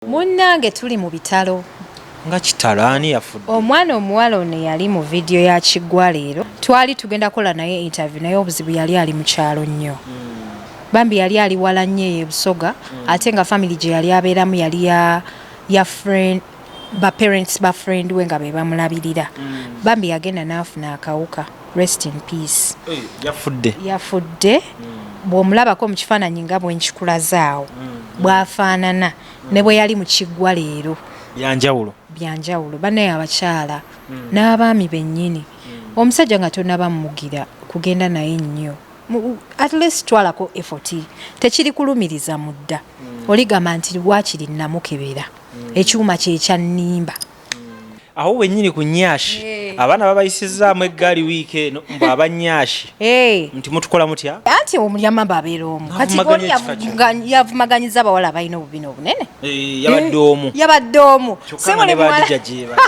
Munnange, tuli mu bitalo. Nga kitalo, ani yafudde? Omwana omuwala ono yali mu vidiyo ya Kiggwa. Leero twali tugenda kukola naye interview, naye obuzibu yali ali mu kyalo nnyo. Bambi yali ali wala nnyo eyo Busoga, ate nga family gye yali abeeramu yali ya friend, ba parents ba friend we nga be bamulabirira. Bambi yagenda n'afuna akawuka. Rest in peace. Yafudde? Yafudde. Bw'omulabako mu kifaananyi nga bwe nkikulazaawo, bw'afaanana ne bwe yali mu Kiggwa leero byanjawulo. Byanjawulo. Bannaye, abakyala n'abaami bennyini, omusajja nga tonaba mumugira kugenda naye nnyo, at least twalako effort. Tekiri kulumiriza mudda, oligamba nti waakiri namukebera, ekyuma kyekyannimba. Awo wennyini ku nyashi, abaana babayisizaamu eggaali wiiki eno, mbu abanyashi nti mutukola mutya? Anti omulyamamba abeera omu. Kati Avumaganya oli ekifo kyo. Yavumaganyiza abawala abalina obubina obunene. Yabadde omu. Yabadde omu. Kyokka Si nga ne buli muwala. Badija gye bali.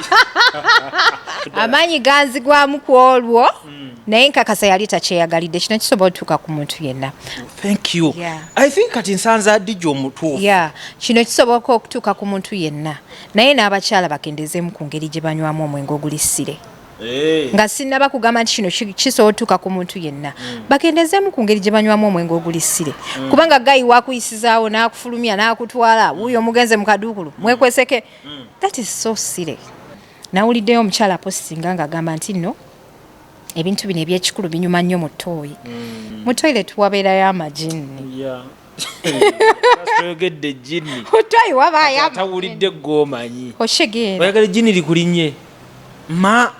Amaanyi ganzigwamu ku olwo, naye nkakasa yali takyeyagalidde. Kino kisobola otuuka ku muntu yenna. Thank you. I think kati nsanze Adija omutuufu. Yeah, kino kisoboka okutuuka ku muntu yenna, naye n'abakyala bakendezeemu ku ngeri gye banywamu omwenge ogulisire. Nga sinnaba kugamba nti kino kisobola otuuka ku muntu yenna, bakendezeemu ku ngeri gye banywamu omwenge ogulisire, kubanga guy wakuyisizaawo n'akufulumya n'akutwala, wuuyo omugenze mu kaduukulu mwekweseke. That is so silly. Nawuliddeyo omukyala postinga ng'agamba nti nno ebintu bino ebyekikulu binyuma nnyo mu ttooyi, mu toilet wabeerayo amajinni. Toyogedde ejjini. Mu ttooyi wabaayo. Atawulidde gwomanyi. Oshegeera. Oyagala ejjini likulinnye ma.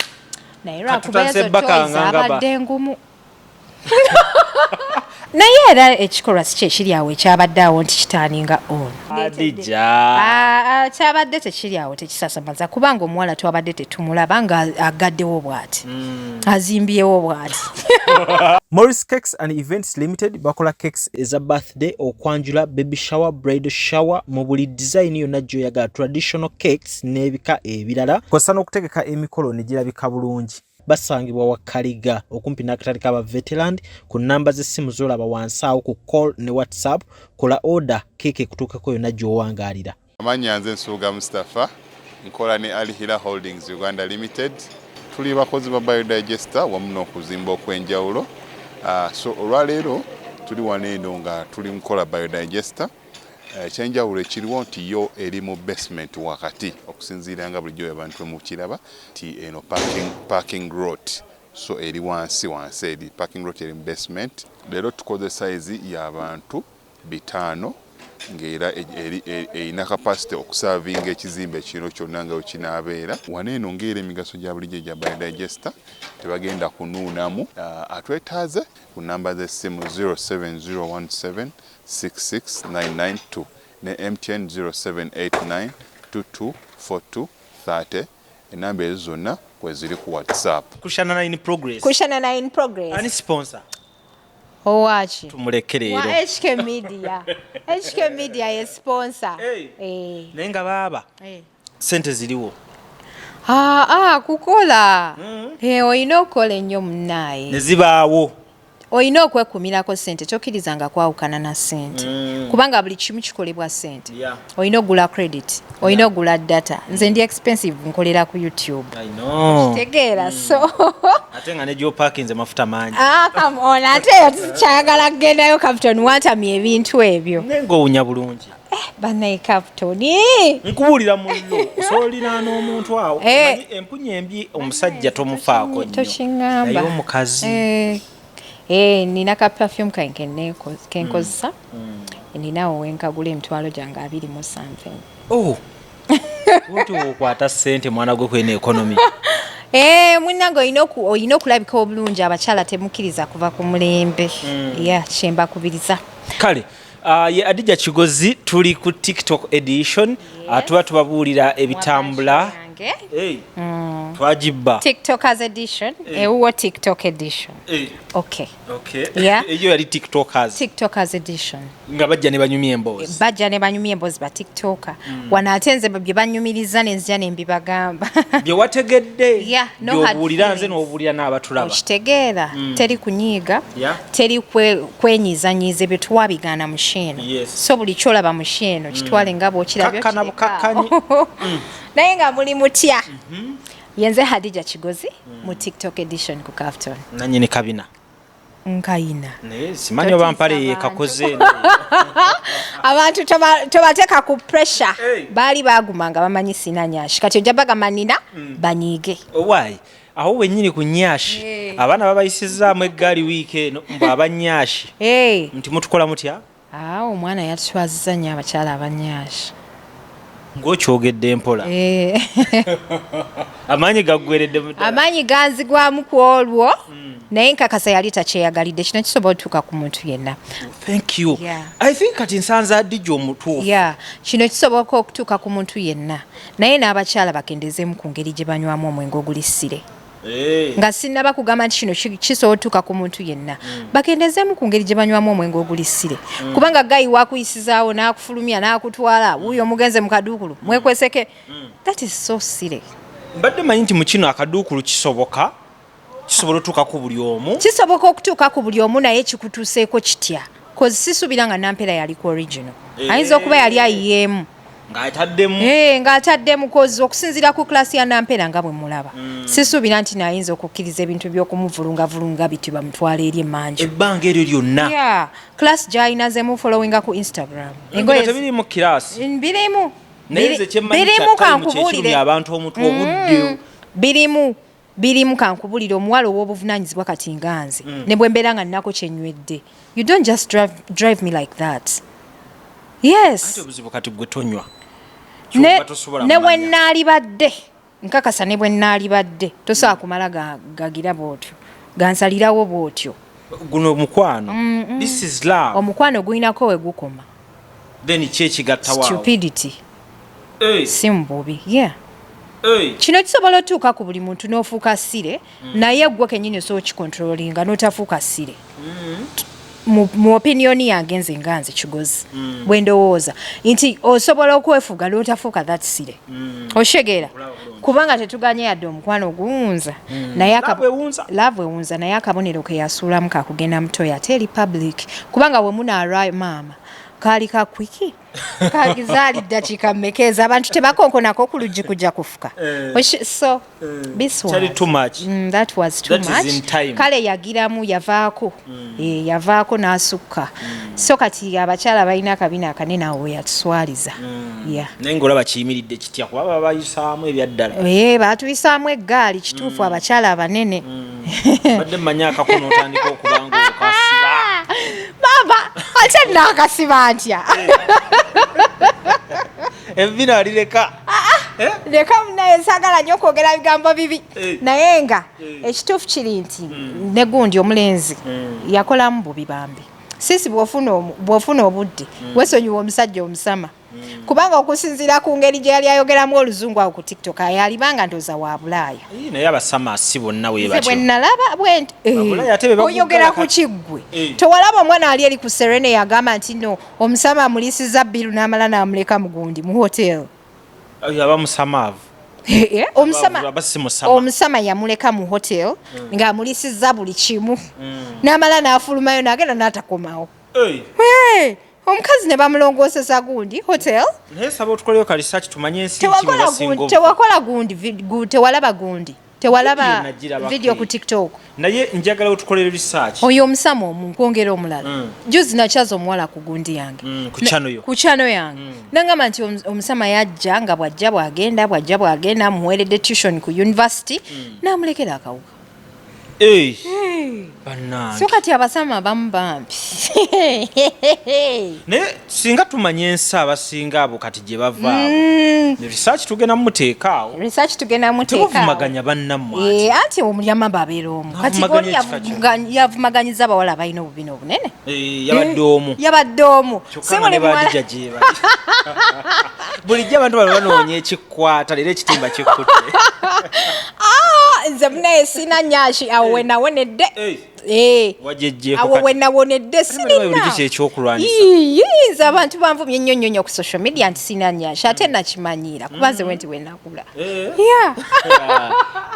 Naye Kati lwakuba tutandise ezo bakanga toyi ngaba. zabadde ngumu, naye era ekikolwa si kyekiri awo ekyabadde awo nti kiturninga on. Adija. Ah, ah, kyabadde tekiri awo, tekisasamaza, kubanga omuwala twabadde tetumulaba nga agaddewo bw'ati, azimbyewo bw'ati. Morris Cakes and Events Limited bakola cakes eza birthday, okwanjula, baby shower, bridal shower, mu buli design yonna gy'oyagala, traditional cakes n'ebika ebirala, kw'ossa n'okutegeka emikolo ne girabika bulungi. Basangibwa Wakaliga, okumpi n'akatale k'aba Veteland. Ku nnamba z'essimu z'olaba wansi awo ku call ne WhatsApp, kola order, keeke ekutuukeko yonna gy'owangaalira. Amannya nze Nsubuga Mustapha, nkola ne Al Hila Holdings Uganda Limited. Tuli bakozi ba biodigester wamu n'okuzimba okw'enjawulo. So olwaleero tuli wano eno nga tuli mukola biodigester. Ekyenjawulo ekiriwo nti yo eri mu basement wakati, okusinziira nga bulijjo abantu bwe mukiraba nti eno parking lot, so eri wansi wansi, eri parking lot, eri mu basement. Leero tukoze size y'abantu 500, ng'era erina capacity okuservinga ekizimbe kino kyonna nga wekinaabeera. Wano eno ng'era emigaso gya bulijjo egya biodigester, tebagenda kunuunamu. Atwetaaze ku namba z'essimu 07017 66992 ne MTN 0789 224230. Enamba ezo zonna kweziri ku WhatsApp. Kushanana in progress. Kushanana in progress. Ani sponsor? Owaki? Tumuleke wa leero. HK Media, HK Media ye sponsor. Hey. Eh. Naye nga baaba Eh. sente ziriwo. Ah, ah, kukola. Eh, olina okukola ennyo, munnaaye. Ne zibaawo. Olina okwekumirako ssente, tokkirizanga kwawukana na ssente, kubanga buli kimu kikolebwa ssente. Olina ogula credit, olina ogula data. Nze ndi expensive, nkolera ku YouTube. I know. Tegeera, so Ate nga ne gyopakinze mafuta mangi. Ah, come on, ate eyo tukyayagala kugendayo. Capton, wantamya ebintu ebyo. Naye ng'owunya bulungi. Bannaye, Capton. Nkubuulira mullo, osobola olinaana omuntu awo. Eh. Omanyi empunya embi, omusajja tomufaako nnyo. Tokiŋŋamba. Naye omukazi. Eh, nina ka perfume kange kenkozesa, ninawo wenkagula emitwalo gyange abiri mu something. Oh, oti okwata ssente, mwana gwe, kweno economy. Eh, munnange, olina okulabika obulungi. Abakyala temukkiriza kuva ku mulembe ya kyembakubiriza. Kale, ye Adija Kigozi, tuli ku TikTok edition. Tuba tubabuulira ebitambula. Yange. Yange. Hey. Twagibba. Tiktokers edition. Ewuwo TikTok edition. Okay. Okay. Yeah. Eyo yali TikTokers. TikTokers edition. Nga bajja ne banyumya emboozi. Bajja ne banyumya emboozi ba TikToker. Wano ate nze bye banyumiriza ne nzija ne mbibagamba. Bye wategedde. Yeah, no hard By'obuulira nze feelings. n'obuulira n'abatulaba. Okitegeera. Teri kunyiiga. Yeah. Teri kwenyizanyiza ebyo tuwabigaana mu sheeno. Yes. So buli kyolaba mu sheeno kitwale nga bw'okirabye Kakkana okireka. bukakkanyi. Naye nga muli mutya. Yenze Hadija Kigozi mu TikTok edition ku Cavton. Nannyini kabina. Nkayina. Naye simanyi oba mpale yekakoze. Abantu tobateeka ku pressure. Hey. Baali baaguma nga bamanyi sina nyashi. Kati ojja bagamba nina banyiige. Owaayi awo wennyini ku nyashi. Hey. Abaana babayisizaamu eggaali wiiki eno mbu abanyashi. Hey. Nti mutukola mutya? Awo omwana yatutwazizza nnyo abakyala abanyashi. Ng'okyogedde mpola. Amaanyi gaggweredde mu ddala. Amaanyi ganzigwamu ku olwo naye nkakasa yali takyeyagalidde. Kino kisobola otuuka ku muntu yenna. Thank you. Yeah. I think kati nsanze Hadija omutuufu. Yeah. Kino kisoboka okutuuka ku muntu yenna naye n'abakyala bakendezeemu ku ngeri gye banywamu omwenge oguli ssire. Nga sinnaba kugamba nti kino kisobola otuuka ku muntu yenna. Bakendezeemu ku ngeri gye banywamu omwenge oguli ssire. Kubanga gayi wakuyisizaawo n'akufulumya n'akutwala wuuyo omugenze mu kaduukulu mwekweseke. That is so silly. Mbadde manyi nti mu kino akaduukulu kisoboka, kisobola otuuka ku buli omu. Kisoboka okutuuka ku buli omu naye kikutuuseeko kitya? 'Cause sisuubira nga Nampeera yali ku original. Ayinza okuba yali ayiyeemu. Ng'ataddemu. Ng'ataddemu 'cause okusinziira ku class ya Nampeera nga bwe mulaba. Sisuubira nti nayinza okukkiriza ebintu by'okumuvulungavulunga biti bamutwala eri emmanju. Ebbanga eryo lyonna. Yeah, class gy'ayinazemu followinga ku Instagram. Engoye tebirimu class. Birimu. Naye nze kye mmanyi Birimu kya time kankubuulire. kyekirumya abantu omutwe obudde. Birimu. Birimu kankubuulire omuwala ow'obuvunaanyizibwa kati nga nze. Ne bwe mbeera nga nnako kye nywedde. You don't just drive me like that. Yes. Ate obuzibu kati gwe tonywa. Ky'oba tosobola Ne bwe kumanya. nnaalibadde, nkakasa ne bwe nnaalibadde, tosobola kumala gagira bw'otyo. Gansalirawo bw'otyo. Guno omukwano. This is love. Omukwano gulinako we gukoma. Then ki ekigatta waawo? Stupidity. Hey. Si mu bubi. Yeah. Hey. Kino kisobola otuuka ku buli muntu n'ofuuka ssire, naye ggwe kennyini osobola okikontrolinga n'otafuuka ssire. Mu opinion yange nze nga nze Kigozi. Bwe ndowooza nti osobola okwefuga n'otafuuka that ssire. Oshegera. Kubanga tetuganye yadde omukwano oguwunza. Naye Love ewunza. Love ewunza, naye akabonero ke yasuulamu kakugenda mutoyi ate eri public. Kubanga we munaalwayo maama, kaali ka kwiki. Kagizaali ddakiika mmeka ezo abantu tebakonkonako ku luggi kujja kufuka. So, this Kyali was too much. That was too That is much. in time. Kale yagiramu yavaako. Yavaako n'asukka. So kati abakyala balina akabina akanene awo we yatuswaliza. Yeah. Naye ng'olaba kiyimiridde kitya kuba baba bayisaamu ebyaddala. Baatuyisaamu eggaali kituufu abakyala abanene. Mbadde mmanyi akakono otandika okuba ng'okasiba. Maama, ate nnaakasiba ntya? Evvina alireka. Leka naye saagala nnyo okwogera bigambo bibi. Naye nga ekituufu kiri nti ne gundi omulenzi yakolamu bubi bambi. Sisi bw'ofuna obudde, weesonyiwa omusajja omusama. Kubanga okusinziira ku ngeri gye yali ayogeramu oluzungu awo ku TikTok, yalibanga ndowooza wa Bulaaya. Naye abasama si bonna we Nze batyo. bwe nalaba bwe nti, Abulaaya ate be bakuggala oyogera ku kati. kiggwe. Tewalaba omwana ali eri ku Serena yagamba nti no omusama amuliisiza bbiru n'amala n'amuleka mu gundi mu hotel. Oyo aba musamaavu. Aba si musama. Omusama yamuleka mu hotel ng'amuliisiza buli kimu. N'amala n'afulumayo n'agenda n'atakomawo. Hey. Omukazi ne bamulongooseza gundi hotel. Naye saba otukoleyo ka research tumanye ensi ki Tewakola mwe basinga gundi, tewakola gundi, tewalaba gundi. Tewalaba Video nagirabako. video ku TikTok. Naye njagala otukolere research. Oyo omusama omu nkwongera omulala. Juzi nakyaza omuwala ku gundi yange. Ku channel yo. Ku channel yange. Nangamba nti omusama yajja nga bw'ajja bw'agenda, bw'ajja bw'agenda, amuweeredde tuition ku university, n'amulekera akawuka. Bannange. So kati abasama abamu bambi. Naye singa tumanya ensi abasinga abo kati gye bavaawo. Research tugenda mumuteeka awo. Research tugenda muteeka. Temuvumaganya bannammwe. Eh, anti omulyamamba abeera omu. Kati Avumaganya oli ekika kyo. yavumaganyiza abawala abalina obubina obunene. Eh, yabadde omu. Yabadde omu. Kyokka nga ne Badija gye bali. Bulijjo abantu bano banoonya ekikwata leero ekitimba kikutte. Ah, nze munaye sina nyashi awo wenawonedde. Eh. Eh. Wajejjeeko Awo kati. wenawonedde Bulijjo sirina. kye ekyokulwanyisa. Ii, nze abantu banvumye nnyo nnyo nnyo ku social media nti sina nyashi ate nakimanyiira kuba nze wenti wenakula. Eh. Yeah.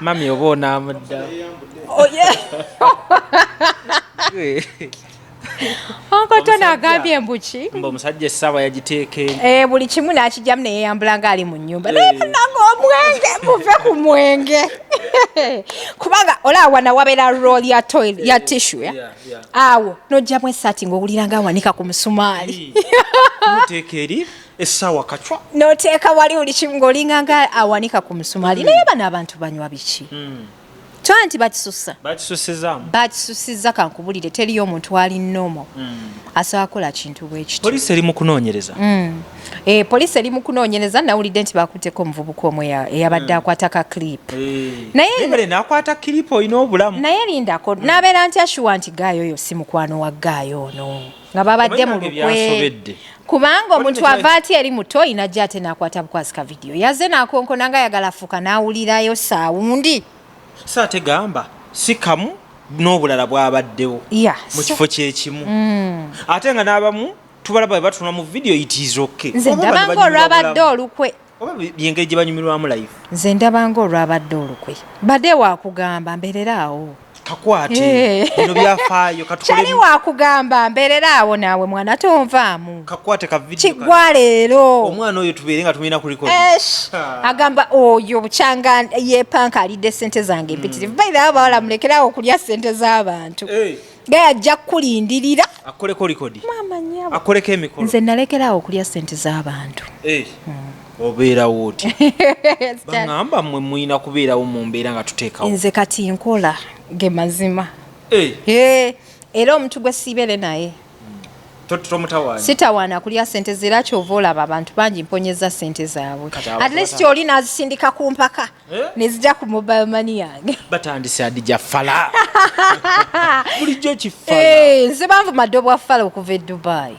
Mami oba onaamudda. Oh, yeah. Uncle Tony agambye mbu ki? Mbu omusajja essaawa yagiteeka eri. Eh, buli kimu n'akijjamu ne yeeyambula ng'ali mu nnyumba. Naye bannange omwenge, muve ku mwenge. Kubanga olaba wano wabeera roll ya toilet, ya tissue, ya? Awo n'oggyamu essaati ng'owulira ng'awanika ku musumaali. N'oteeka eri essaawa kacwa. N'oteeka wali buli kimu ng'olinga nga awanika ku musumaali. Naye bano abantu banywa biki? Twa nti bakisusa. Bakisusizaamu. Bakisusizza kankubulire teriyo omuntu ali normal. Asobola kukola kintu bwe kityo. Poliisi eri mu kunoonyereza. Poliisi eri mu kunoonyereza, nawulidde nti bakutteko omuvubuka omu eyabadde akwata ka clip. Naye bale n'akwata clip olina obulamu. Naye lindako, n'abeera nti ashuwa nti gaayo oyo si mukwano wa gaayo ono. Nga babadde mu Omanyi nange lukwe. byansobedde. Kubanga omuntu Waliwo ava ati eri muto najja ate n'akwata bukwasi ka video. Yazze n'akonkona nga ayagala afuuka n'awulirayo saawundi. So ate gamba si kamu n'obulala bwabaddewo mu kifo ky'ekimu. Ate nga n'abamu tubalaba bwe batunula mu video it is okay. Nze Oba bano ndabanga banyumirwa olwabadde bulamu. olukwe. Oba byengeri gye banyumirwamu life. Nze ndabanga olwabadde olukwe. Badde wakugamba mbeerera awo. Kakwate. Bino byafaayo, katukole Kyali wakugamba mbeerera awo naawe mwana tonvaamu. Kakwate ka video Kigwa leero. Omwana oyo tubeere nga tumulina ku record. Esh. Agamba oyo bukyanga yeepanka alidde ssente zange empitirivu. By the way, abawala mulekerawo okulya ssente z'abantu. Gaya ajja kukulindirira. Akoleko record. Maama nnyabo. Akoleko emikolo. Nze nalekerawo okulya ssente z'abantu. Obeerawo otya? Bangamba mmwe mulina kubeerawo mu mbeera nga tuteekawo. Nze kati nkola ge mazima. Era omuntu gwe siibere naye. Tomutawaanya. Sitawaana kulya ssente ze, era ky'ova olaba abantu bangi mponyeza ssente zaabwe. Kati abantu At least oli n'azisindika ku mpaka, ne zijja ku mobile money yange. Batandise Hadija fala. Bulijjo kifala. Nze banvuma dde obwa fala okuva e Dubai.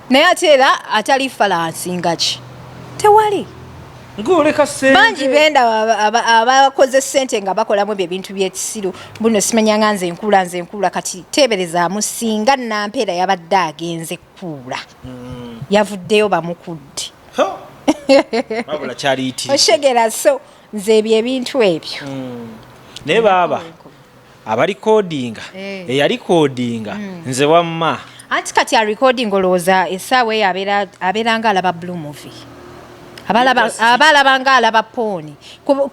Naye ate era atali fala ansinga ki? Tewali. Ng'oleka ssente. Bangi benda abakoze ssente nga bakolamu ebyo ebintu by'ekisiru. Buno simanya nga nze nkuula, nze nkuula, kati teeberezaamu singa Nampeera yabadde agenze kuula. Yavuddeyo bamukudde. Ho! Wabula kyaliyitiridde. Oshegera, so nze ebyo ebintu ebyo. Naye baaba abalikodinga, eyalikodinga, nze wamma. Anti kati a recording olowooza essaawa eyo abeera nga alaba blue movie. Aba alaba nga alaba porn.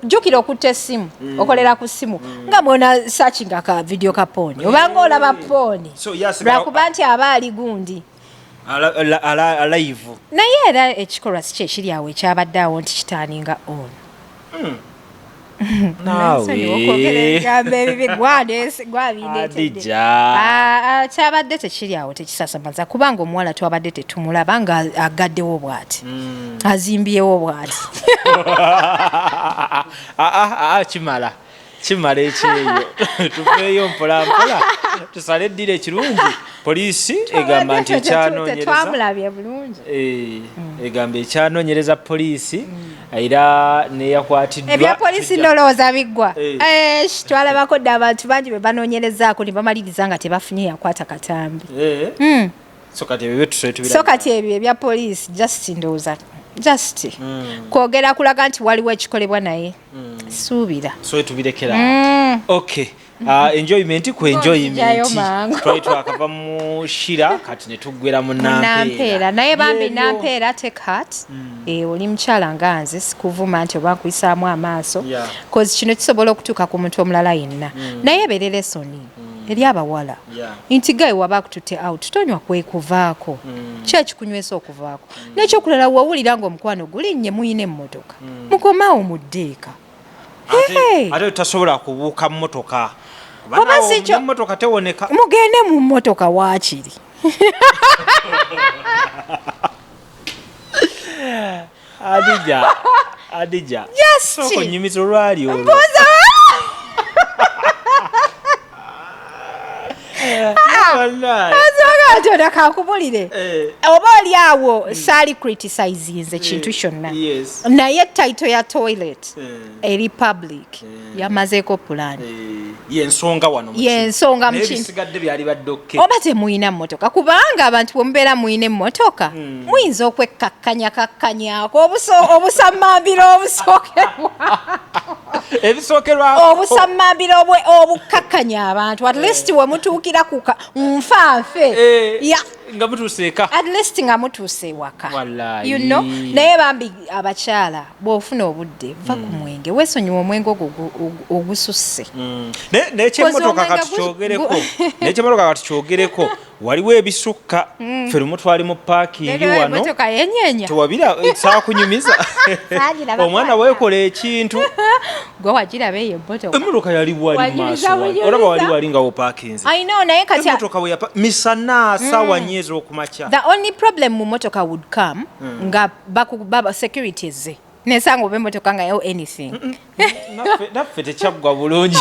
Jjukira okutta essimu, okolera ku ssimu, nga mwona searching ka video ka porn. Obanga olaba porn. So, yes, Lwakuba nti aba ali gundi. Alive. Naye era ekikolwa si kye kiri awo ekyabadde awo nti kitaaninga on. Naawe. Nsonyiwa okwogera ebigambo ebibi, gwabindeetedde. Hadija. Kyabadde tekiri awo tekisasamaza kubanga omuwala twabadde tetumulaba nga agaddewo bw'ati. Azimbyewo bw'ati. Kimala. Kimala ekyeyo. Tuveeyo mpola mpola. Tusale eddira ekirungi. Poliisi egamba nti ekyanoonyereza. Tetwamulabye bulungi. Egamba ekyanoonyereza poliisi era neyakwatiddwa. Ebya poliisi ndowooza biggwa. Twalabako dda abantu bangi be banoonyerezaako ne bamaliriza nga tebafunye yakwata katambi. So kati ebyo tusole tubiraba. So kati ebyo ebya poliisi just ndowooza just kwogera kulaga nti waliwo ekikolebwa naye suubira. So tubirekera. Okay. Enjoyment ku enjoyment. Njayo mangu. Twali twakava mu Shira kati ne tuggwera mu Nampeera. Nampeera. Naye bambi Yebyo. Nampeera take heart. Oli mukyala nga nze sikuvuma nti oba nkuyisaamu amaaso. Cause kino kisobola okutuuka ku muntu omulala yenna. Naye ebeere lesson eri abawala. Nti guy waba akututte out tonywa kwekuvaako. Ki ekikunywesa okuvaako? N'ekyokulala w'owulira ng'omukwano gulinnye muyina emmotoka. Mukomaawo mudde eka. Ate tasobola kubuuka mmotoka. Oba sikyo Emmotoka tewoneka. Mugende mu mmotoka waakiri. Adija, Adija. Just. Sooka onnyumiza olwali olwo. Mbuuza. Wallahi. Tonda kankubulire. Oba oli awo saali criticizinze kintu kyonna. Naye title ya toilet eri public yamazeeko pulaani. Yensonga wano mu kintu. Yensonga mu Naye kintu. ebisigadde byali badde okay. Oba temuyina mmotoka, kubanga abantu bwe mubeera muyina emmotoka muyinza okwekkakkanyakakkanyaako obusammambiro obusookerwa. Ebisookerwako. Obusammambiro obukkakkanya abantu. At least we mutuukira ku nfanfe. Nga mutuuse eka. At least nga mutuuse ewaka. Wallahi. You know? Naye bambi abakyala bw'ofuna obudde va ku mwenge, weesonyiwe omwenge ogwo ogususse. N'ekyemmotoka Kozi omwenge kati kyogereko. N'ekyemmotoka kati kyogereko. Waliwo ebisukka. Ffe lumu twali mu parking Leero wano. emmotoka yenyeenya. Tewabira saakunyumiza. Saagiraba Omwana kwata. weekola ekintu. Gwe wagiraba eyo emmotoka. Emmotoka yali wali Wanyumiza maaso wali. bunyumiza. Olaba wali wali nga wopaakinze. I know, naye kati Emmotoka we yapa misana ssaawa nnya ez'okumakya. The only problem mu motoka would come nga baba security ze. Nesanga oba emmotoka nga yo anything. Naffe tekyaggwa bulungi.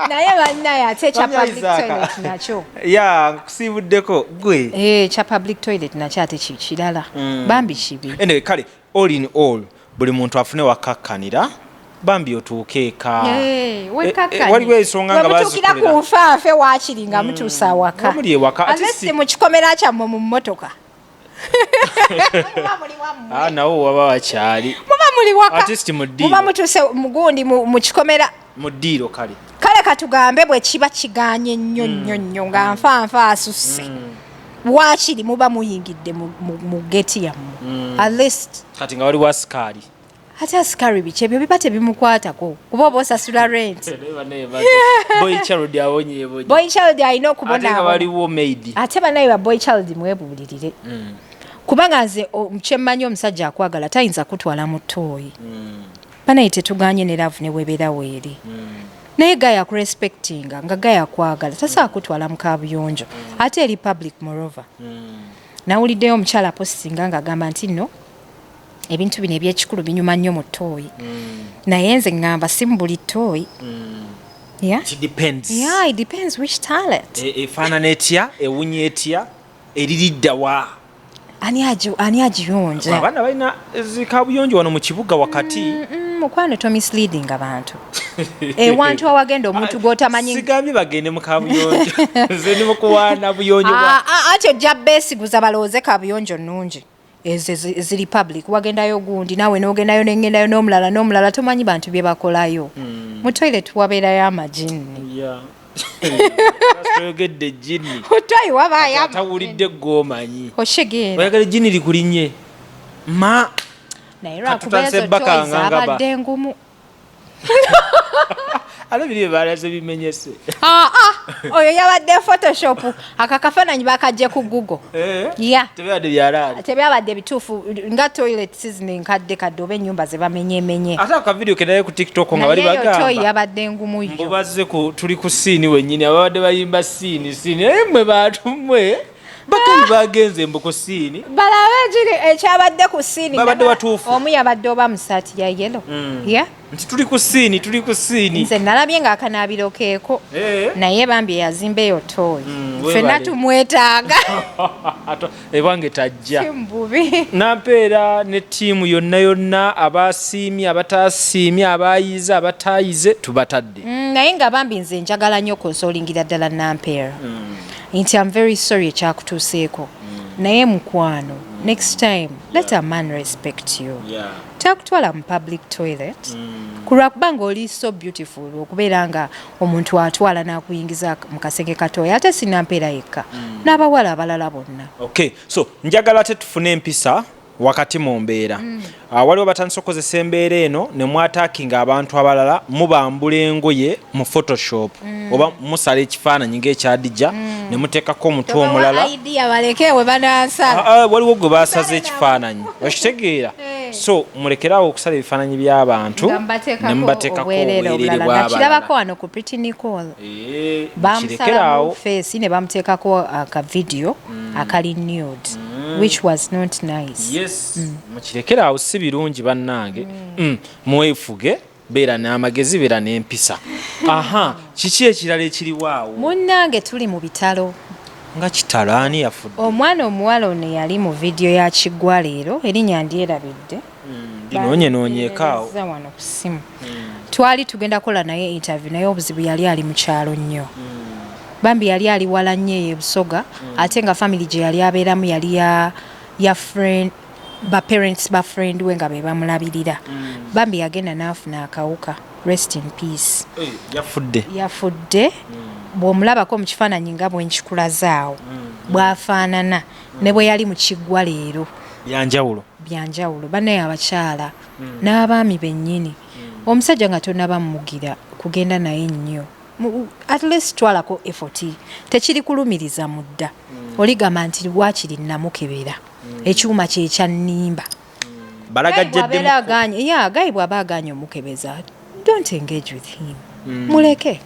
Naye bannaye ate ekya Bamya public Isaac. toilet nakyo. Ya, nkusiibuddeko gwe. Ekya public toilet nakyo ate kirala. Bambi kibi. Anyway, kale all in all buli muntu afune wakakkanira bambi otuuke eka. Wekkakkanye. Waliwo ensonga nga Bwe mutuukira bazikolera. ku nfaafe waakiri nga mutuuse awaka. Nga muli ewaka, At ate least si- mu kikomera kyammwe mu mmotoka. Muba muli wammwe. Nawo waba wakyali. Muba muli waka. At least mu ddiiro. Muba mutuuse mugundi mu kikomera. Mu ddiiro kale. Kale katugambe bwe kiba kigaanye nnyo nnyo nnyo nga nfanfa asusse. Waakiri muba muyingidde mu geti yammwe. At least. Kati nga waliwo asikaali. Ate asikaali biki ebyo biba tebimukwatako kuba oba osasula rent. Boy child awonyeebonye. Boy child alina Ate nga okubonaabona. waliwo maid. Ate bannaye ba boy child mwebuulirire. Kubanga nze kyemmanyi omusajja akwagala tayinza kutwala mu ttooyi. Bannaye tetuganye ne love ne webeera weeri. Naye guy akurespectinga nga guy akwagala tasobola kutwala mu kaabuyonjo. Ate eri public moreover. Nawuliddeyo omukyala apostinga ng'agamba nti nno ebintu bino ebyekikulu binyuma nnyo mu ttooyi. Naye nze ŋŋamba si mu buli ttooyi. Yeah? It depends. Yeah, it depends which toilet. Efaanana etya, ewunya etya, eriridda wa? Ani agiyonja? Abaana balina zikabuyonjo wano mu kibuga wakati. Mukwano to misleading abantu. Ewantu awagenda omuntu gw'otamanyi. Sigambye bagende mu kabuyonjo. Nze ndi mu kuwaana buyonjo bwa. Ati ojja beesiguza balowooze kabuyonjo nnungi. Ezo ziri public, wagendayo gundi naawe n'ogendayo n'engendayo n'omulala n'omulala, tomanyi bantu bye bakolayo. Mu toilet wabeerayo amajinni. Toyogedde ejjinni. Mu toilet wabaayo amajinni. Atawulidde gw'omanyi. Oshegera. Oyagala ejjinni likulinnye. Ma. Naye Kati lwakuba tutandise ezo bbaka toys nga ngaba. abadde ngumu. Ate biri bye balaze bimenyese. Oyo yabadde Photoshop. Aka kafaananyi bakajje ku Google. Yeah. Tebyabadde byalaali. Tebyabadde bituufu nga toilet season enkadde kadde oba ennyumba ze bamenyemenye. Ate aka video ke naye ku TikTok nga bali Naye eyo bagamba. toyi yabadde ngumu yo. Mbu bazze ku, tuli ku scene wennyini, ababadde bayimba scene, scene. Naye mmwe bantu mmwe, bagenyi bagenze mbu ku scene. Balabe ekiri ekyabadde ku scene. Babadde watuufu. Omu yabadde oba mu saati ya yellow. Yeah. Nti tuli ku scene, tuli ku scene. Nze nalabye ng'akanaabiro keeko. Naye bambi eyazimba eyo toyi. Ffenna Weebale. tumwetaaga. Ato, ewange tajja. Si mbubi. Nampeera ne ttiimu yonna yonna, abasiimye, abataasiimye, abayize, abataayize, tubatadde. Naye nga bambi nze njagala nnyo okonsolingira ddala Nampeera. Nti I'm very sorry ekyakutuuseeko. Naye mukwano, next time, let a man respect you. Takutwala mu public toilet. Ku lwakuba ng'oli so beautiful okubeera nga omuntu atwala n'akuyingiza mu kasenge katoyi, ate si Nampeera yekka, n'abawala abalala bonna. Okay, so njagala ate tufune empisa wakati mu mbeera. Waliwo batandise okukozesa embeera eno ne mwataakinga abantu abalala, mubambula engoye mu Photoshop oba musala ekifaananyi ng'ekyadijja. Ne muteekako omutwe omulala. Idea baleke we banansala. Ah, ah, waliwo gwe basaze ekifaananyi, okitegeera? So mulekerawo okusala ebifaananyi by'abantu nga mubateekako ne mubateekako obwereere obwereere obulala. bw'abalala. Nakirabako wano ku Pretty Nicole. Eh, bamusalamu kirekeraawo. face ne bamuteekako aka video akali nude, which was not nice. Yes, mukirekeraawo, si birungi bannange. Mwefuge, beera n'amagezi, beera n'empisa. Aha, kiki ekirala ekiriwaawo? Munnange, tuli mu bitalo. Nga kitalo, ani yafudde? Omwana omuwala ono yali mu vidiyo ya Kiggwa leero, erinnya ndyerabidde. Ndinoonyenoonyeekaawo. Banteerezza wano ku ssimu. Twali tugenda kukola naye interview, naye obuzibu yali ali mu kyalo nnyo. Bambi yali ali wala nnyo eyo e Busoga, ate nga family gye yali abeeramu yali ya friend, ba parents ba friend we nga be bamulabirira. Bambi yagenda n'afuna akawuka. Rest in peace. Yafudde? Yafudde. Bw'omulabako mu kifaananyi nga bwe nkikulazaawo, bw'afaanana ne bwe yali mu Kiggwa leero byanjawulo. Byanjawulo. Bannaye, abakyala n'abaami bennyini, omusajja nga tonaba mumugira kugenda naye nnyo, at least twalako effort. Tekiri kulumiriza mudda, oligamba nti waakiri namukebera, ekyuma kyekyannimba. Balagajjadde. Ya guy bw'aba aganye omukebeza, don't engage with him, muleke.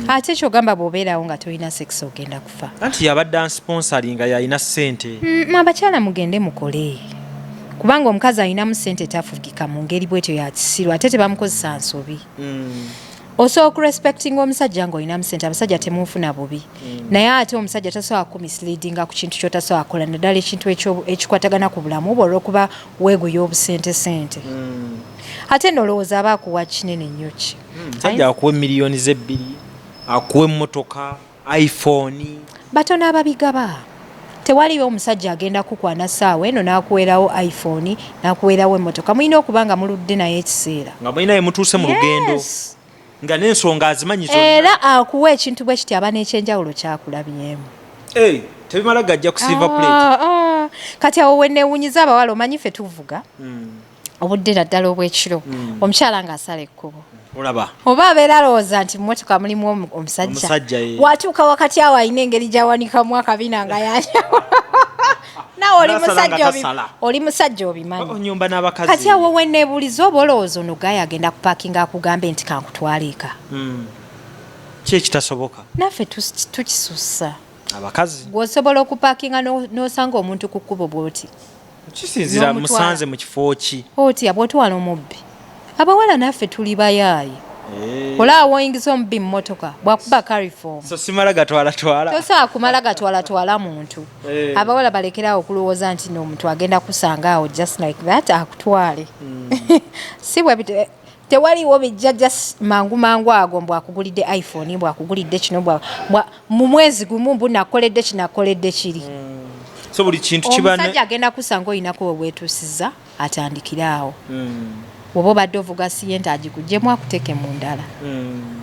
Ate kyogamba bw'obeerawo nga tolina sex ogenda kufa? Anti yabadde ansponsoringa, yalina ssente. Abakyala mugende mukole, kubanga omukazi alinamu ssente tafugika mu ngeri bwetyo yakisiru, ate tebamukozesa nsobi. Osobola okurespectinga omusajja ng'olinamu ssente. Abasajja temunfuna bubi, naye ate omusajja tasobola kumisleadinga ku kintu kyotasobola kukola, naddala ekintu ekikwatagana ku bulamu bwe, olwokuba weeguya obusente sente. Ate nolowooza aba akuwa kinene nnyo ki? Omusajja akuwa emiliyoni zebbiri, akuwa emmotoka, iPhone. Batono ababigaba. Tewaliyo omusajja agenda kukwana saawa eno n'akuweerawo iPhone, n'akuweerawo emmotoka. Mulina okuba nga muludde naye ekiseera. Nga mulinaye mutuuse mu lugendo. Yes. Nga n'ensonga azimanyi zonna. Era akuwa ekintu bwe kiti aba n'ekyenjawulo kyakulabyemu. Eh, tebimala gajja ku silver plate. Ah, ah. Kati awo wenewunyiza abawala, omanyi ffe tuvuga obudde naddala obwekiro, omukyala ng'asala ekkubo, olaba oba abeera alowooza nti mumotoka mulimu omusajja. Omusajja, ye. Watuuka wakati awo alina engeri gyawanikamu akabina nga yanjawulo. Naawe oli N'asala nga musajja tasala. Oli musajja obimanyi. Onyumba n'abakazi. Kati awo weneebuuliza, oba olowooza ono guy agenda kupaakinga akugambe nti kankutwale eka? Ki ekitasoboka? Naffe tukisussa. Abakazi. Gweosobola okupaakinga n'osanga omuntu ku kkubo bwoti? Kisinzira. N'omutwala. Musanze mu kifo ki? Otya bwotwala omubbi? Abawala naffe tuli bayaayi. Olaba woyingiza omubbi mu motoka bwakuba cariform. So simala gatwalatwala. Tosobola kumala gatwalatwala muntu. Abawala balekerawo okulowooza nti n'omuntu agenda kusanga awo just like that akutwale. Si bwe tewaliwo bijja just mangu mangu ago mbw akugulidde iPhone, mbw akugulidde kino, mu mwezi gumu mbu nakoledde kino, akoledde kiri. So buli kintu kiba Omusajja agenda kusanga olinako we weetuusiza, atandikire awo. Bw'oba obadde ovuga Sienta, agikugyemu akuteeke mu ndala.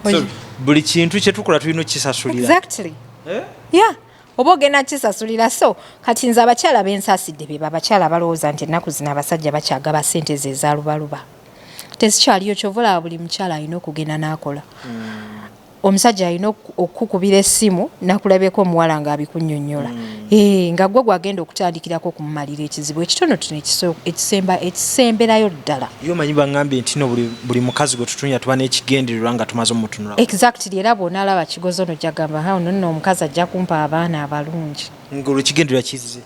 So buli kintu kyetukola tulina okukisasulira. Exactly. Eh? Yeah, oba ogenda kisasulira. So kati nze abakyala bensaasidde be abakyala abalowooza nti ennaku zino abasajja bakyagaba sente ze ezalubaluba. Tezikyaliyo. Kyova olaba buli mukyala alina okugenda n'akola. Omusajja alina okukubira essimu nakulabyeko omuwala ng'abikunnyonnyola. Eh, nga gwe gwagenda okutandikirako okumumalira ekizibu ekitonotono ekisemberayo ddala. Yo omanyi baŋŋambye nti no buli mukazi gwe tutunya tuba n'ekigendererwa nga tumaze omutunula. Exactly. Era bw'onaalaba kigozo no jagamba, ha, ono nno omukazi ajja kumpa abaana abalungi. Nga olwo ekigendererwa kizze.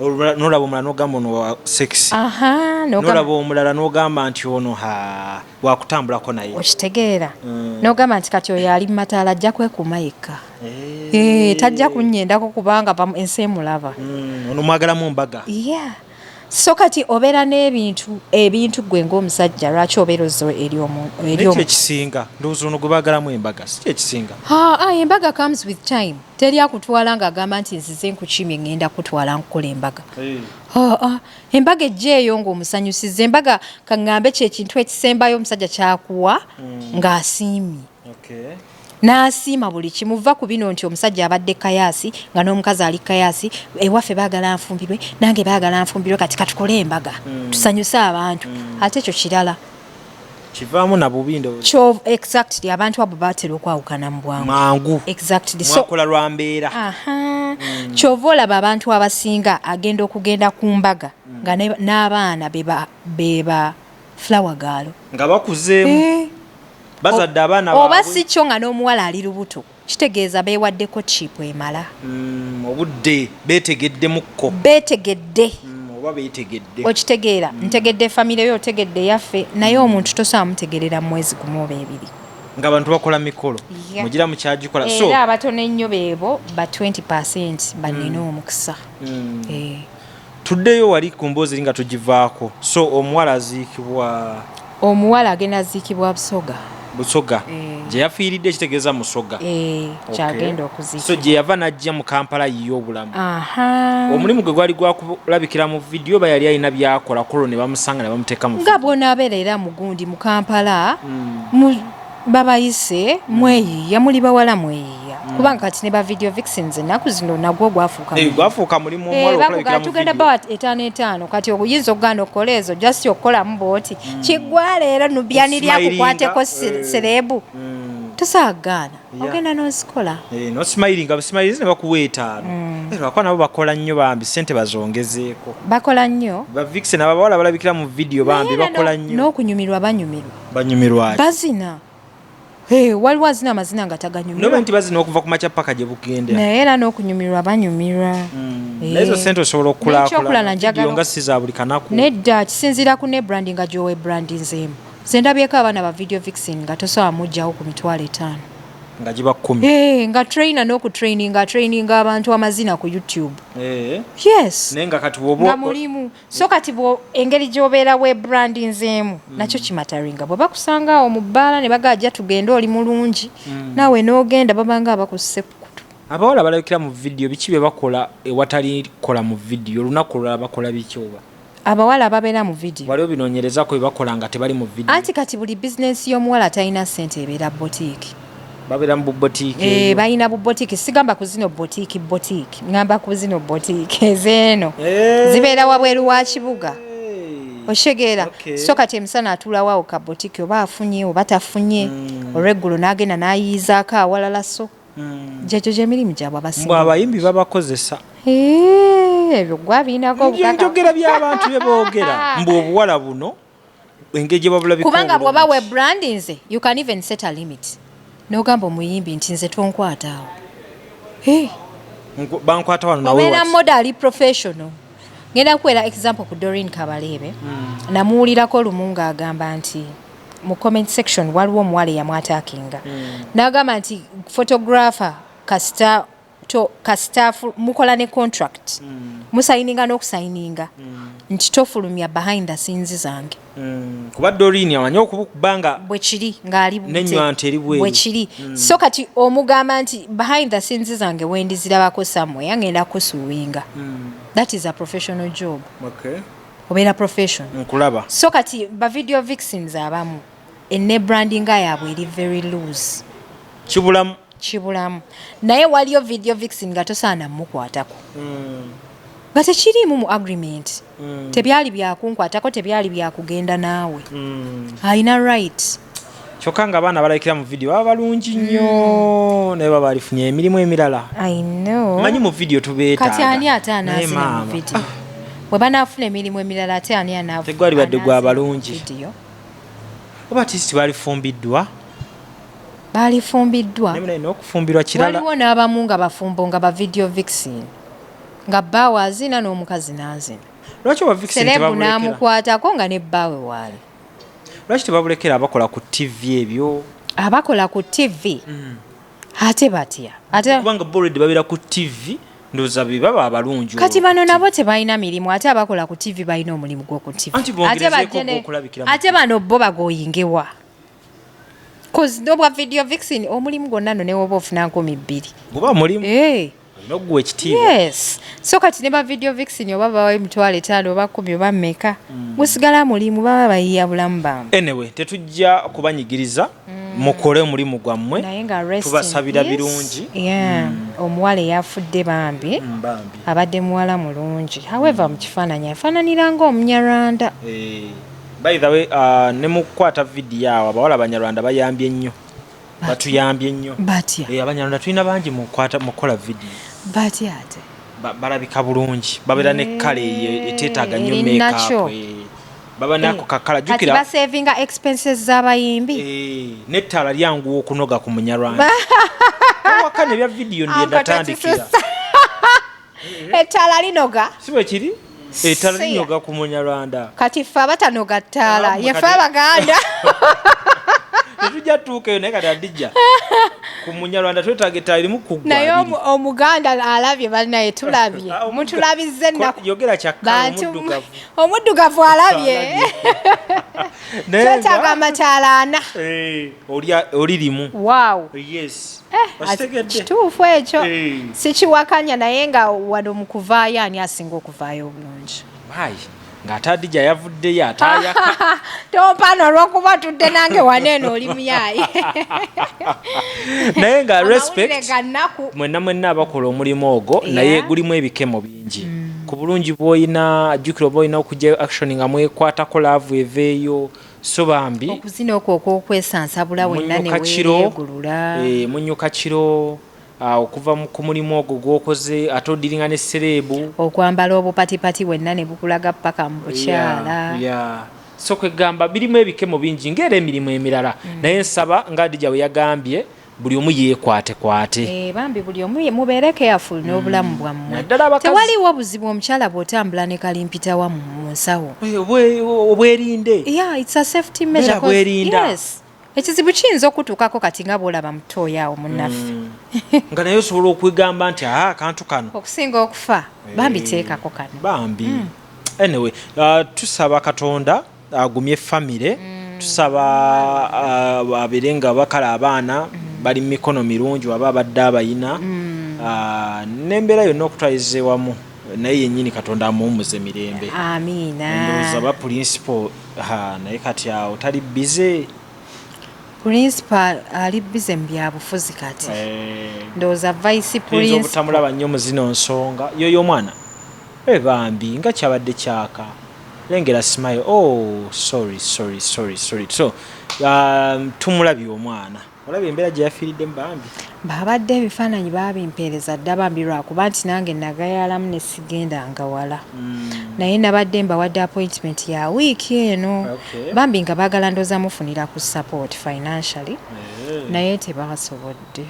N'olaba omulala n'ogamba ono wa sex. Aha. N'olaba omulala n'ogamba nti ono ha wakutambulako naye. Okitegeera? N'ogamba nti kati oyo ali mu mataala ajja kwekuuma yekka. Eh, tajja kunnyendako kubanga ensi emulaba. Ono mwagalamu mbaga. Yeah, so kati obeera n'ebintu ebintu gwe ng'omusajja lwaki obeera ozza eri Naye omukazi? Kyekisinga ndowooza ono gwe baagalamu embaga si kyekisinga? Ha, ah, embaga comes with time. Teri akutwala ng'agamba nti nzize nkukimye ngenda kutwala nkukola embaga. Ah, ah, embaga ejja eyo ng'omusanyusiza. Embaga kaŋŋambe kyekintu ekisembayo omusajja kyakuwa ng'asiimye n'asiima buli kimu. Va ku bino nti omusajja abadde kayaasi nga n'omukazi ali kayaasi, ewaffe baagala nfumbirwe, nange baagala nfumbirwe, kati katukole embaga tusanyuse abantu. Ate ekyo kirala. Kivaamu na bubi ndowooza. Kyo exactly, abantu abo batera okwawukana mu bwangu. Mangu. Exactly. So Mwakola lwa mbeera. Aha. Kyova olaba abantu abasinga agenda okugenda ku mbaga nga n'abaana beba flower girl. Nga bakuzeemu. Bazadde abaana Oba baabwe. si kyo nga n'omuwala ali lubuto, kitegeeza beewaddeko chip emala. Obudde beetegeddemukko. Beetegedde. Oba beetegedde. Okitegeera, ntegedde famire yo, otegedde yaffe, naye omuntu tosobola mutegerera mu mwezi gumu oba ebiri. Nga abantu bakola mikolo. Mugira mukyagikola. So Era abatono ennyo beebo ba 20% banina omukisa. Tuddeyo wali ku mboozi eri nga tugivaako. So omuwala aziikibwa, Omuwala agenda aziikibwa Busoga. Busoga. Gye yafiiridde, kitegeeza Musoga. Kyagenda So okuziikibwa. gye yava n'ajja mu Kampala yiye obulamu. Aha. Omulimu gwe gwali gwakulabikira mu vidiyo oba yali alina byakola kulwo ne bamusanga ne bamuteeka mu Nga bw'onaabeera era mugundi mu Kampala, babayise mweyiiya, muli bawala mweyiiya, kubanga kati ne ba video vixens ennaku zino nagwo gwafuuka mulimu. Gwafuuka mulimu omuwala Bakugaa okulabikira mu tugenda vidiyo. bawa etaano etaano, kati oyinza okugaana okukola ezo, just okukolamu bwoti kiggwa leero Nubian lyakukwateko celeb, tosaagaana, ogenda n'ozikola. Nosmilinga busmilinzi ne bakuwa etaano. Lwakuba nabo bakola nnyo bambi, sente bazongezeeko. Bakola nnyo. Ba vixen, abawala balabikira mu vidiyo bambi Naye era bakola nnyo. N'okunyumirwa banyumirwa. Banyumirwa ki? Bazina. Waliwo azina amazina nga taganyumirwa. Noba nti bazina okuva ku makya paka gye bugendera. Naye era n'okunyumirwa banyumirwa. Naye ezo sente osobola N'ekyokulala okukulaakulana njagala vidiyo nga si za buli kanaku. Nedda, kisinziira ku ne branding nga gy'owe brandinzeemu. Nze ndabyeko abaana ba video vixen nga tosobola mugjawo ku 50,000. Nga giba 10. Nga trainer n'okutraininga, traininga abantu amazina ku YouTube. Yes. Naye nga kati bw'oba Nga mulimu. So kati bwo engeri gy'obeera we brandinzeemu nakyo kimataringa. Bwe bakusanga awo mu bbaala ne bagamba ajja tugende oli mulungi, naawe n'ogenda babanga abakusse ku kutu. Abawala balabikira mu vidiyo, biki bye bakola ewatali kukola mu vidiyo? Olunaku olulala bakola biki oba? Abawala ababeera mu vidiyo. Waliwo binoonyerezako bye bakola nga tebali mu vidiyo? Anti kati buli bizinensi y'omuwala atalina ssente ebeera botiiki. Babeera mu bubotiiki eyo. Balina bubotiiki, sigamba ku zino botiiki botiiki, ngamba ku zino botiiki ezeeno. Zibeera wabweru wa kibuga. Okitegeera? So kati emisana atuulawo awo ka botiiki, oba afunye oba tafunye, olweggulo n'agenda n'ayiizaako awalala, so gyekyo gy'emirimu gyabwe abasinga. Mbwe abayimbi babakozesa. Ebyo gwabiinako obukaka. Njogera by'abantu bye boogera, mbu obuwala buno engeri gye babulabika Kubanga bw'oba obulungi. we brandinze, you can even set a limit n'ogamba omuyimbi nti nze tonkwata awo. Bankwata wano nawe Obeera wati. model ali professional. Ngenda kuwera example ku Doreen Kabareebe. Namuwulirako lumu ng'agamba nti mu comment section waliwo omuwala eyamwatakinga, n'agamba nti photographer kasita to kasita mukola ne contract, musayininga n'okusayininga nti tofulumya behind the scenes zange. Kuba Doreen amanyi okubukuba nga Bwe kiri ng'ali bute. N'ennywanto eri bweru. Bwe kiri. So kati omugamba nti behind the scenes zange wendizirabako somewhere ngenda kusuwinga. That is a professional job. Obeera professional. Nkulaba. So kati ba video vixens abamu ene brandinga yaabwe eri very loose. Kibulamu. Kibulamu, naye waliyo video vixen nga tosaana mukwatako, nga tekiriimu mu agreement, tebyali byakunkwatako, tebyali byakugenda naawe, alina right. Kyokka nga abaana balabikira mu vidiyo baba balungi nnyo, naye baba balifunye emirimu emirala. I know. Manyi mu vidiyo tubeetaaga. Kati ani ate Naye anaazina mu maama, vidiyo? Bwe banaafuna emirimu emirala, ate ani Tegwalibadde gwa anaazina mu balungi. vidiyo? Oba artist balifumbiddwa. Balifumbiddwa. Naye naye n'okufumbirwa kirala. Waliwo n'abamu nga bafumbo nga ba video vixen, nga bbaawe azina n'omukazi n'azina. Lwaki oba vixen Celeb tebabulekera? n'amukwatako nga ne bbaawe waali. Lwaki tebabulekera abakola ku TV ebyo? Abakola ku TV ate batya ate? Kubanga bo already babeera ku TV, ndowooza be baba abalungi. Kati olwo. Bano nabo tebalina mirimu, ate abakola ku TV balina omulimu gw'oku TV. Anti Ate bongerezeeko bajje ogw'okulabikira mu Ate bano bo bagoyingewa? 'Cause n'obwa video vixen omulimu gwonna no newoba ofuna 2,000. Guba mulimu. Olina okuguwa ekitiibwa. Yes, so kati ne ba video vixen oba bawa 50,000 oba 10 oba mmeka, gusigala mulimu, baba bayiya bulamu bambi. Anyway, tetujja kubanyigiriza, mukole omulimu gwammwe. Naye nga rest in Tubasabira peace. birungi. Yeah. Omuwala eyafudde bambi Bambi. abadde muwala mulungi, however mu kifaananyi afaananira nga Omunyarwanda. Eh, By the way, ne mu kukwata vidiyo awo abawala Abanyarwanda bayambye nnyo, batuyambye nnyo. Batya? Eh, Abanyarwanda tulina bangi mu kukola vidiyo. Batya ate? Balabika bulungi, babeera ne color eyo eteetaaga nnyo Eri makeup. natural. Eh, baba nako kakala. Kati jjukira basavinga expenses z'abayimbi. Eh, n'ettaala lyanguwa okunoga ku Munyarwanda. Owakana ebya vidiyo ndiye Anko ndatandikira. tetisusa. Ettaala linoga. Si bwe kiri, ettaala Siya. linoga ku Munyarwanda. Kati ffe abatanoga ttaala, Ah, ye ffe kati- Abaganda. Tetujja tuuka eyo, naye kati adijja ku Munyarwanda twetaaga ettaala erimu kuggwa Naye abiri. Omuganda alabye, balinaye tulabye. Ah, Mutulabizza ennaku. Yogera kyakkala. Bantu Omuddugavu. Omuddugavu alabye. Naye nga- Twetaaga amataala ana. Eh, oli limu. Wow. Yes. Eh, Okitegedde? Kituufu ekyo. Eh. Sikiwakanya, naye nga wano mu kuvaayo ani asinga okuvaayo obulungi? Maayi ng'ate Adija yavuddeyo ataayaka. Tompaano olw'okuba tudde nange wano eno oli muyaayi. Naye nga Amawulire respect ga nnaku. Mwenna mwenna abakola omulimu ogwo. Naye gulimu ebikemo bingi ku bulungi bw'olina. Jjukira oba olina okujja action nga mwekwatako, love eveeyo. So bambi Okuzina okwo okwokwesansabula wenna ne munyuka kiro. weeregulula. Eh, munyuka kiro, okuva ku mulimu ogwo gwokoze, ate odiringa ne celeb. Okwambala obupatipati wenna ne bukulaga paka mu bukyala. Yeah. So kwegamba birimu ebikemo bingi ngaera emirimu emirala, naye nsaba nga Adija bwe yagambye, buli omu yeekwatekwate. Eh, bambi buli omu mubeere careful n'obulamu bwammwe. Naddala abakazi. Tewaliwo buzibu omukyala bw'otambula ne kalimpitawa mu nsawo. Eh, obwerinde. Yeah, it's a safety measure. Beera bwerinda. Yes, ekizibu kiyinza okutuukako kati nga bw'olaba mutooyo awo munnaffe. Nga naye osobola okwegamba nti aa akantu kano Okusinga okufa, bambi teekako kano. Bambi, anyway, tusaba Katonda agumye famire. Tusaba abeere nga bakala abaana bali mu mikono mirungi, waba abadde abayina, n'embeera yonna okutwaliza ewamu, naye yennyini Katonda amuwummuze mirembe. Amiina. Ndowooza ba principal, ha, naye kati awo tali busy. Principal ali busy mu byabufuzi kati. Ndowooza vice Tuyinza principal. obutamulaba nnyo mu zino nsonga. Yoyo omwana e bambi nga kyabadde kyaka lengera smile. Oh, sorry, sorry, sorry, sorry. So tumulabye omwana, olabye embeera gye yafiiriddemu bambi. Babadde ebifaananyi baabimpeereza dda bambi, lwakuba nti nange nagayalamu ne sigendanga wala, naye nabadde mbawadde appointment ya wiiki eno. Bambi nga baagala ndooza mufunira ku support financially, naye tebasobodde.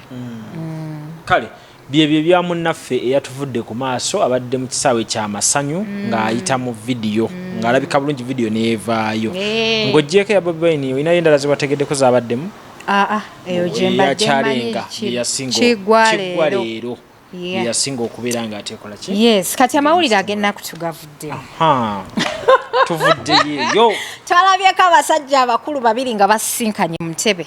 Kale byebyo ebya munnaffe eyatuvudde ku maaso, abadde mu kisaawe kyamasanyu ng'ayita mu vidiyo, ng'alabika bulungi, vidiyo neevaayo. Ng'oggyeko eya Bobi Wine, olinayo endala zewategeddeko zabaddemu? Aa, eyo gye mbadde mmanyi. Eyakyalenga yeyasinga. Kiggwa Kiggwa leero. leero. Yeyasinga okubeera ng'ateekola ki. Yes, kati amawulire ag'ennaku tugavuddemu. Ha, tuvuddeyo eyo. Twalabyeko abasajja abakulu babiri nga basisinkanye mu ntebe.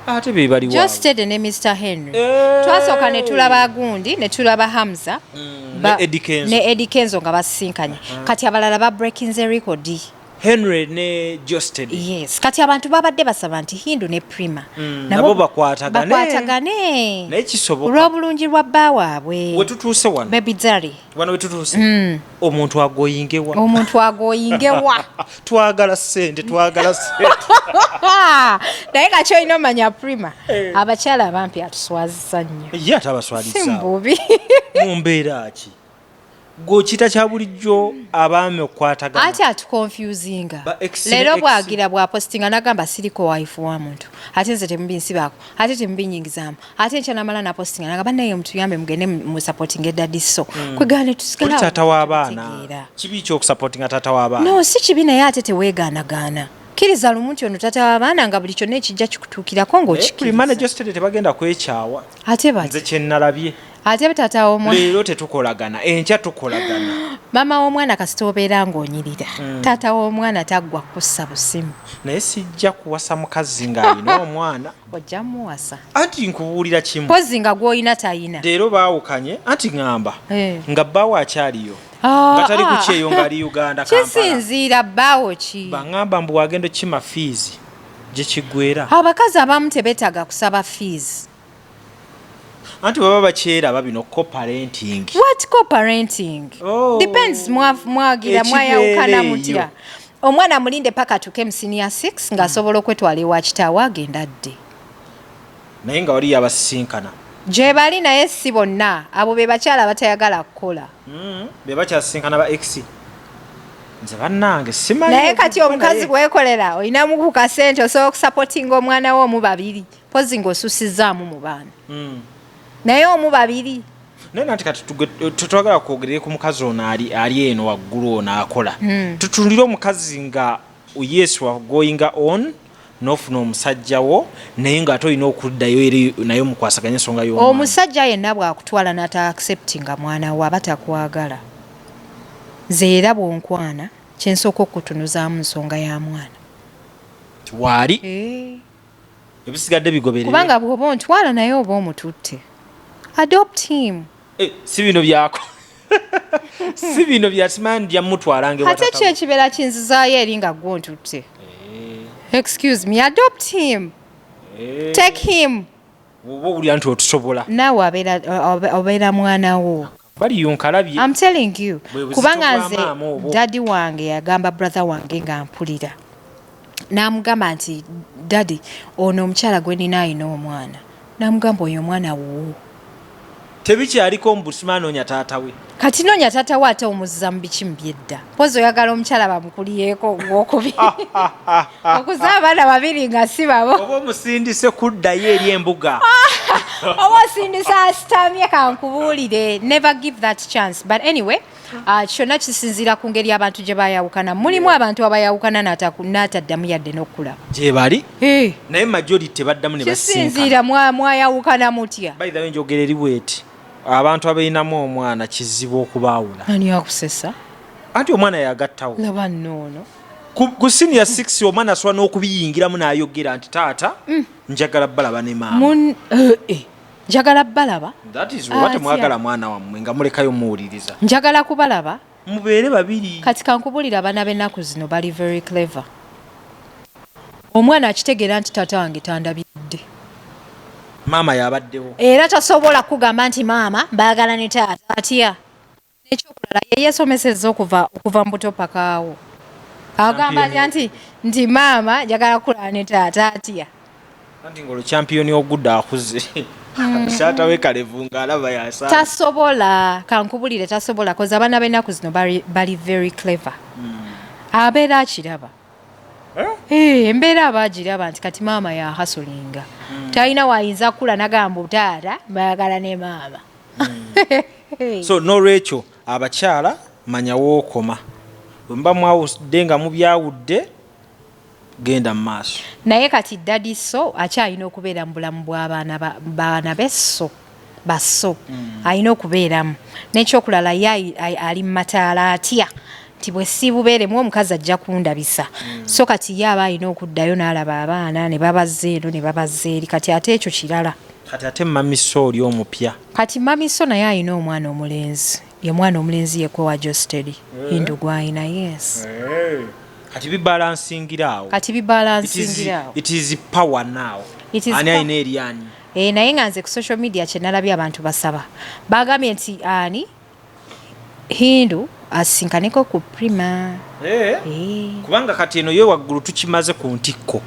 Ate be baliwo? Geosteady ne Mr Henry. Eh. Twasooka ne tulaba gundi, ne tulaba Hamza Ne Eddie Kenzo. Ne Eddie Kenzo nga basisinkanye. Kati abalala ba breakinze record. Henry ne Geosteady. Yes, kati abantu babadde basaba nti Hindu ne Prima Nabo bakwatagane. Bakwatagane. Naye kisoboka. Olw'obulungi lwa bba waabwe. Wetutuuse wano, Baby daddy. wano wetutuuse, omuntu agoyingewa? Omuntu agoyingewa? Twagala sente, twagala sente. Naye nga kyolina omanya, Prima abakyala abampi atuswazisa nnyo. Ye ate Si abaswaliza mbubi. Mu mbeera ki gw'okiyita kya bulijjo abaami okukwatagana? Ate atuconfusinga. Ba ex ne Leero ex. bwagira bwapositinga nagamba siriko wife wa muntu, ate nze temubinsibaako, ate temubinyingizaamu. Ate enkya namala napositinga nagamba naye mutuyambe mugende musupportinga edaddy. So kwegana Oli netusigala taata w'abaana. tutegeera. Kibi ekyokusupportinga taata w'abaana? No, si kibi, naye ate teweegaanagaana. Kkiriza lumu nti ono taata w'abaana, nga buli kyonna ekijja kikutuukirako Prima ne ng'okikkiriza. Geosteady tebagenda kwekyawa. Ate Nze bati kyenalabye, ate taata w'omwana, leero tetukolagana, enkya tukolagana. Maama w'omwana kasita obeera ng'onyirira, taata w'omwana taggwa kussa busimu. Naye sijja kuwasa mukazi ng'alina omwana. Ojja muwasa. Anti nkubuulira kimu. Pozi nga gw'olina tayina. Leero baawukanye, anti ŋŋamba nga bbaawo akyaliyo, Ah, nga tali ah. ku kyeyo, ng'ali Uganda, Kampala. Kisinziira bbaawo ki. Baŋŋamba mbu wagenda okukima fees gye kiggwera. Abakazi abamu tebeetaaga kusaba fees. Anti baba bakyeraba bino co-parenting. What co-parenting? Oh. Depends mwagira Ekibeera mwayawukana eyo. mutya. Omwana amulinde paka atuuke mu senior 6 ng'asobola okwetwala ewa kitaawe, agenda adde. Naye nga waliyo abasisinkana. Gye bali, naye si bonna. Abo be bakyala abatayagala kukola. Be bakyasisinkana ba ex. Nze bannange simanyi. Naye kati omukazi bwekolera, olinamu ku kasente, osobola okusupportinga omwana we omu, babiri, pozi ng'osusizaamu mu baana. Naye omu, babiri. Naye nanti kati tetwagala kwogerere ku mukazi ono ali eno waggulu, ono akola. Tutundire omukazi nga yes, wa going on n'ofuna omusajja wo, naye ng'ate olina okuddayo eri naye omukwasaganya ensonga y'omwana. Omusajja yenna bw'akutwala n'ata acceptinga mwana we, aba takwagala. Nze era bw'onkwana, kyensooka okutunuzaamu nsonga ya mwana. Waali Eh. ebisigadde bigoberere. Kubanga bw'oba ontwala naye, oba omututte, adopt him. Eh, si bino byako, si bino byasimanyi byamutwalange. Ate ki ekibeera kinzizaayo eri nga gwe ontutte? Excuse me, adopt him, take him. Oba owulira nti otusobola. Naawe obeera mwana wo. Baliyo nkalabye. I'm telling you. Bwe buzito Kubanga bwa nze maama obwo. Daddy wange yagamba brother wange nga mpulira, n'amugamba nti, "Daddy, ono omukyala gwe nina ayina omwana." N'amugamba, "Oyo omwana wuwo." Tebikyaliko mbu simanoonya taata we. Kati noonya taata we, ate omuzza mu biki mu byedda? Pozi oyagala omukyala bamukuliyeko ogwokubiri, okuza abaana babiri nga si babo. Oba omusindise kuddayo eri embuga. Oba osindisa asitamye. Kankubuulire, never give that chance. But anyway, kyonna kisinziira ku ngeri abantu gye bayawukana. Mulimu abantu abayawukana n'ataddamu yadde n'okulaba. Gye bali. Eh, naye majority tebaddamu ne basinkana. Kisinziira mwayawukana mutya. By the way, njogera eri bweti, abantu abalinamu omwana kizibu okubaawula. Ani akusesa? Anti omwana yagattawo. Laba nnoono. Ku senior 6 omwana asobola n'okubiyingiramu n'ayogera nti, "Taata, njagala balaba ne maama." Njagala balaba. That is oba temwagala mwana wammwe nga mulekayo muwuliriza. Njagala kubalaba. Mubeere babiri. Kati kankubulira, abaana b'ennaku zino bali very clever. Omwana akitegeera nti taata wange tandabidde. Maama yabaddewo. Era tasobola kugamba nti, "Maama, mbaagala ne taata." Atya? Nekyokulala, ye yeesomesezza okuva mu buto pakaawo. Agamba atya nti, "Maama, njagala kukulaba ne taata"? Atya? Anti nga olwo champion ogudde akuze, taata we kalevu ng'alaba yasa. Tasobola, kankubulire, tasobola, koza abaana b'ennaku zino bali very clever. Abeera akiraba. Eh, embeera aba agiraba nti kati maama yahustlinga, talina wayinza kukula nagamba, "Taata, mbaagala ne maama." So n'olwekyo abakyala, manya wookoma. Bwe muba mwawudde nga mubyawudde, genda mu maaso. Naye kati daddy so akyalina okubeera mu bulamu bw'abaana baana be, so baso alina okubeeramu. N'ekyokulala, ye ali mu mataala, atya nti bwe siibubeeremu omukazi ajja kundabisa. So kati ye aba alina okuddayo n'alaba abaana ne babazza eno ne babazza eri. Kati ate ekyo kirala. Kati ate mamiso oli omupya? Kati mamiso naye alina omwana omulenzi, ye mwana omulenzi yekwe wa Jostedi Hindu gwayina, yes. Kati bibalansingira awo. Kati bibalansingira awo. It is power now. It is ani alina eryanyi. Eh, naye nga nze ku social media kyenalabye, abantu basaba, bagambye nti ani, Hindu asinkaneko ku Prima. Eh. Eh. Kubanga kati eno ye waggulu tukimaze ku ntikko,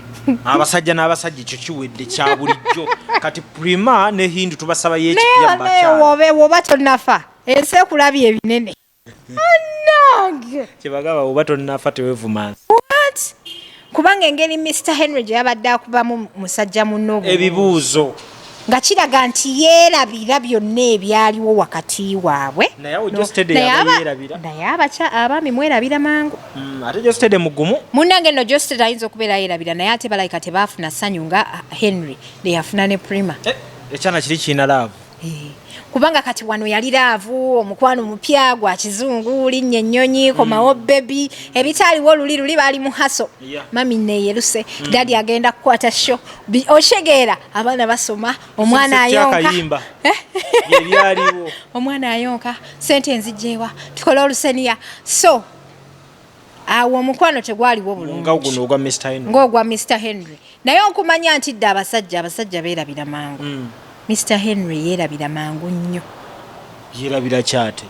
abasajja n'abasajja, ekyo kiwedde kya bulijjo. Kati Prima ne Hindu tubasaba yekipya naye mubakyala. Woba tonafa, ensi ekulabye ebinene, anange. Kyebagamba, oba tonnafa tewevuma nsi. What? Kubanga engeri Mr Henry gye yabadde akubamu musajja munno obulungi, ebibuuzo, nga kiraga nti yeerabira byonna ebyaliwo wakati waabwe. Naye awo No, Jostede naye yaba aba- yeerabira. Naye abaami mwerabira mangu. Ate Jostede mugumu. Munnange nno Jostede ayinza okubeera yeerabira, naye ate balabika tebaafuna ssanyu nga Henry leyafuna ne Prima. Eh, ekyana kiri kirina love. Eh, kubanga kati wano yali love, omukwano mupya gwa kizungu, linnya ennyonyi, komawo baby, ebitaaliwo luli. Luli baali mu hustle. Mami neyeruse, daddy agenda kukwata show. Otegeera, abaana basoma, omwana ayonka. Kyakayimba byebyaliwo. Omwana ayonka, sente nzijewa, tukole oluseniya. So awo omukwano tegwaliwo nga bulungi guno ogwa Mr Henry. Ng'ogwa Mr Henry. Naye okumanya nti dde abasajja beerabira mangu. Mr Henry yeerabira mangu nnyo. Yerabira kyate?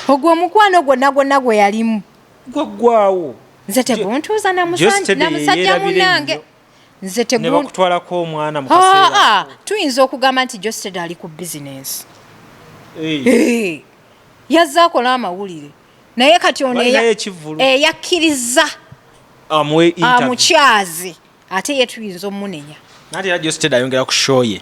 Ogwo omukwano gwonna gwonna gwe yalimu. Gwaggwawo. Nze teguntuuza na musajja munange. Nze tegunebakutwalako omwana mu kaseera. Ah, ah, tuyinza okugamba nti Josted ali ku bizinensi. Hey. Yazze akola amawulire naye kati ono eyakkiriza amukyaze ate ye tuyinza omunenya. Nati era Josted ayongera ku show ye.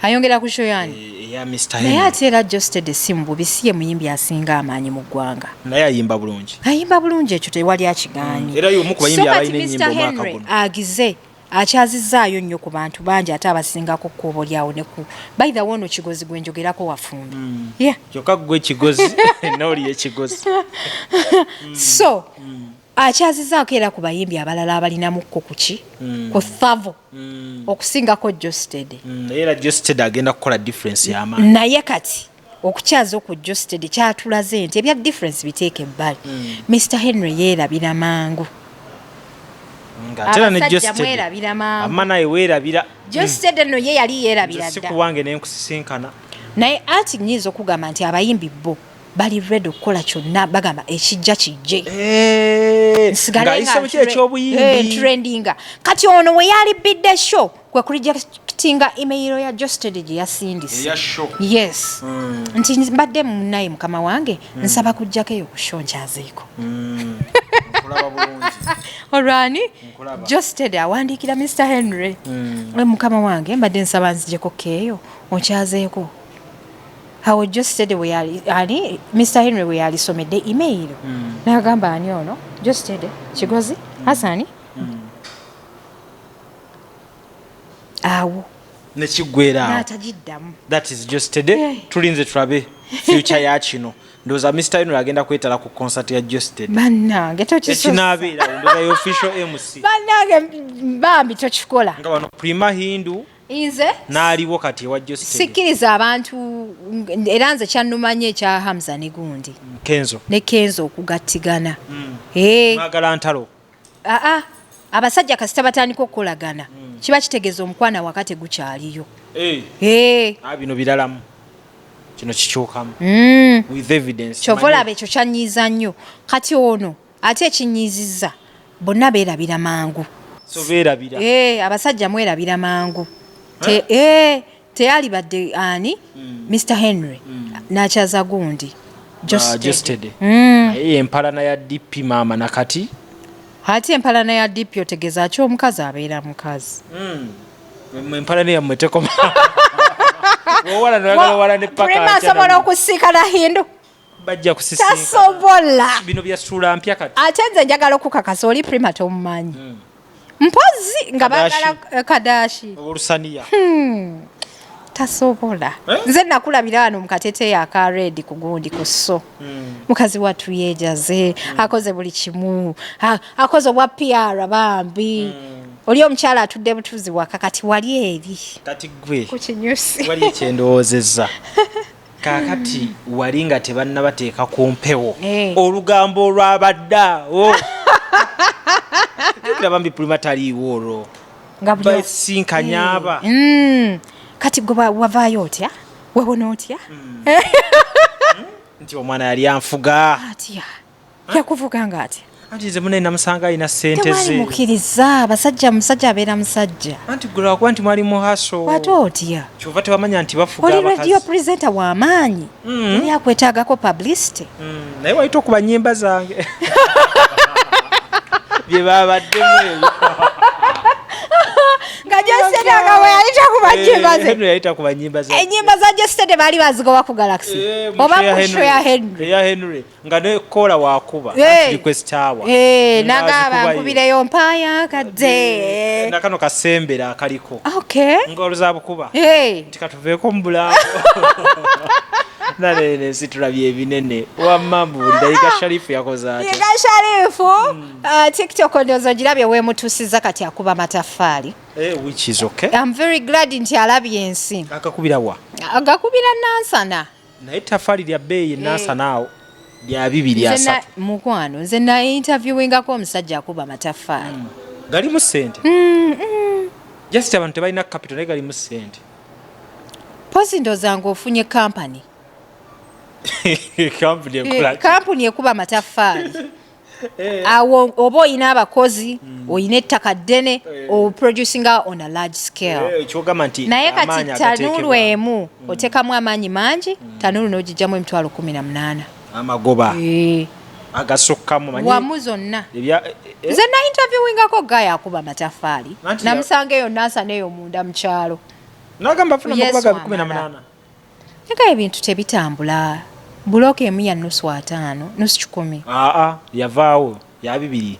Ayongera ku show yani? Eya Mr. Henry. Naye ate era Josted si mububi, si ye muyimbi asinga amaanyi mu ggwanga. Naye ayimba bulungi. Ayimba bulungi, ekyo tewali akigaanyi. Era y'omu ku bayimbi abalina ennyimba omwaka guno. Agize akyazizaayo nnyo ku bantu bangi ate abasingako kkubo lyawo ne ku by the way ono Kigozi gwe njogerako wafumbi. Yeah. Kyokka ggwe Kigozi n'oli ye Kigozi. So akyazizaako era ku bayimbi abalala abalinamukko kuki ku thavo okusingako Josted. Naye era Josted agenda kukola difference y'amaanyi. Naye kati okukyaza ku Josted kyatulaze nti ebya difference biteeke ebbali. Mr Henry yeerabira mangu. Ng'ate ne Josted mwerabira mangu. Amma naye weerabira. Josted nno ye yali yeerabira dda. Si kuwange ne nkusisinkana. Naye anti nnyinza okugamba nti abayimbi bo bali ready okukola kyonna, bagamba ekijja kijje. Nsigale mu eky'obuyimbi. Trendinga. Kati ono we yalibbidde show kwe kurejectinga email ya Josted gye yasindise. Eya show. Yes. Nti mbadde munnaye mukama wange nsaba kujjako eyo ku show nkyazeeko. Nkulaba bulungi. Olwani Josted awandiikira Mr Henry. Mukama wange mbadde nsaba nzijeko keeyo onkyazeeko. Awo Josted we yali ali Mr Henry we yalisomedde email. N'agamba ani ono Josted Kigozi Hasani. Awo nekiggwera awo n'atagiddamu. That is Josted. Tulinze tulabe future ya kino. Ndowooza Mr Henry agenda kwetala ku concert ya Josted. Bannange tokisussa. Ekinaabeera ndowooza ye official MC. Bannange bambi tokikola. Nga wano Prima Hindu nze n'aliwo kati ewa Josted. Sikkiriza abantu, era nze kyannuma nnyo ekya Hamza ne gundi. Kenzo. Ne Kenzo okugattigana. Mwagala ntalo. Aa, abasajja kasita batandika okukolagana kiba kitegeeza omukwana waka tegukyaliyo. Bino biralamu. Kino kikyukamu. With evidence. Kyova olaba ekyo kyannyiiza nnyo. Kati ono ate ekinyiizizza bonna beerabira mangu. So beerabira. Abasajja mwerabira mangu. Teyalibadde ani? Mr Henry n'akyaza gundi. Josted. Naye empalana ya DP maama nakati. Ate empalana ya DP otegeeza ki omukazi abeera mukazi? Empalana yammwe tekoma. Owala n'oyagala owala ne paka. Prima asobola okusiikana Hindu. Bajja kusisinkana. Tasobola. Bino bya ssuula mpya kati. Ate nze njagala okukakasa oli Prima tomumanyi. Mpozi nga baagala Kadashi. Olusaniya. Tasobola. Nze nakulabira wano mu kateteeyi aka red ku gundi ku sso. Mukazi wattu yeejaze, akoze buli kimu, akoze obwa PR bambi. Oli omukyala atudde butuuzi waka kati wali eri. Kati ggwe. Ku kinyusi. Wali ekyendowoozezza. Kaakati wali nga tebannabateeka ku mpewo. Olugambo olwabadde awo. Jjukira bambi Prima taliiwo olwo. Nga buli Basinkanya aba. Kati gwe wavaayo otya? Wewona otya? Nti omwana yali anfuga. Atya? Yakuvuga nga atya? Anti nze munne namusanga alina ssente ze. Tewali mukkiriza, abasajja musajja abeera musajja. Anti gwe lwakuba nti mwali muhaso. Ate otya? Kyova tewamanya nti bafuga Oli abakazi. radio presenter w'amaanyi. Yali akwetaagako publicity. Naye wayita okuba nnyimba zange. Bye babaddemu ebyo. Nga Josted nga bwe yayita kuba nnyimba ze. Henry yayita kuba nnyimba ze. Ennyimba za Josted baali bazigoba ku Galaxy. Oba ku show ya Henry. Eya Henry. Nga ne kola wakuba request hour. Nagamba nkubireyo mpaaya kadde. Nakano kasembera akaliko. Okay. Ngolo bukuba. Nti katuveeko mu bulago. Nale ensi tulabye ebinene. Wamma mbuulira Yiga Sharifu yakoze atya? Yiga Sharifu, TikTok ndowooza ogirabye weemutuusizza kati akuba mataffaali. Which is okay. I'm very glad nti alabye ensi. Agakubira wa? Agakubira Nansana. Naye ettaffaali lya bbeeyi Nansana awo lya 230. Mukwano nze na interviewingako omusajja akuba mataffaali. Galimu ssente. Just abantu tebalina capital naye galimu ssente. Pozi ndowooza ng'ofunye company. Company ekola ki? Company ekuba mataffaali. Awo oba oyina abakozi, oyina ettaka ddene, oproducinga on a large scale. Eh, kyogamba nti Naye kati amaanyi tanuulu agateekebwa- emu oteekamu amaanyi mangi, tanuulu n'ogijjamu 180,000. Amagoba Eh, agasukkamu manyi wamu zonna. Ebya eh, Nze na interviewingako guy akuba amataffaali. Anti Namusanga eyo nansa neyo munda mu kyalo. Nagamba afuna Yesu amagoba ga 18. amala. Naye ebintu tebitambula. Bulooka emu ya nusu ataano, nusu kikumi. Aa, yavaawo ya bibiri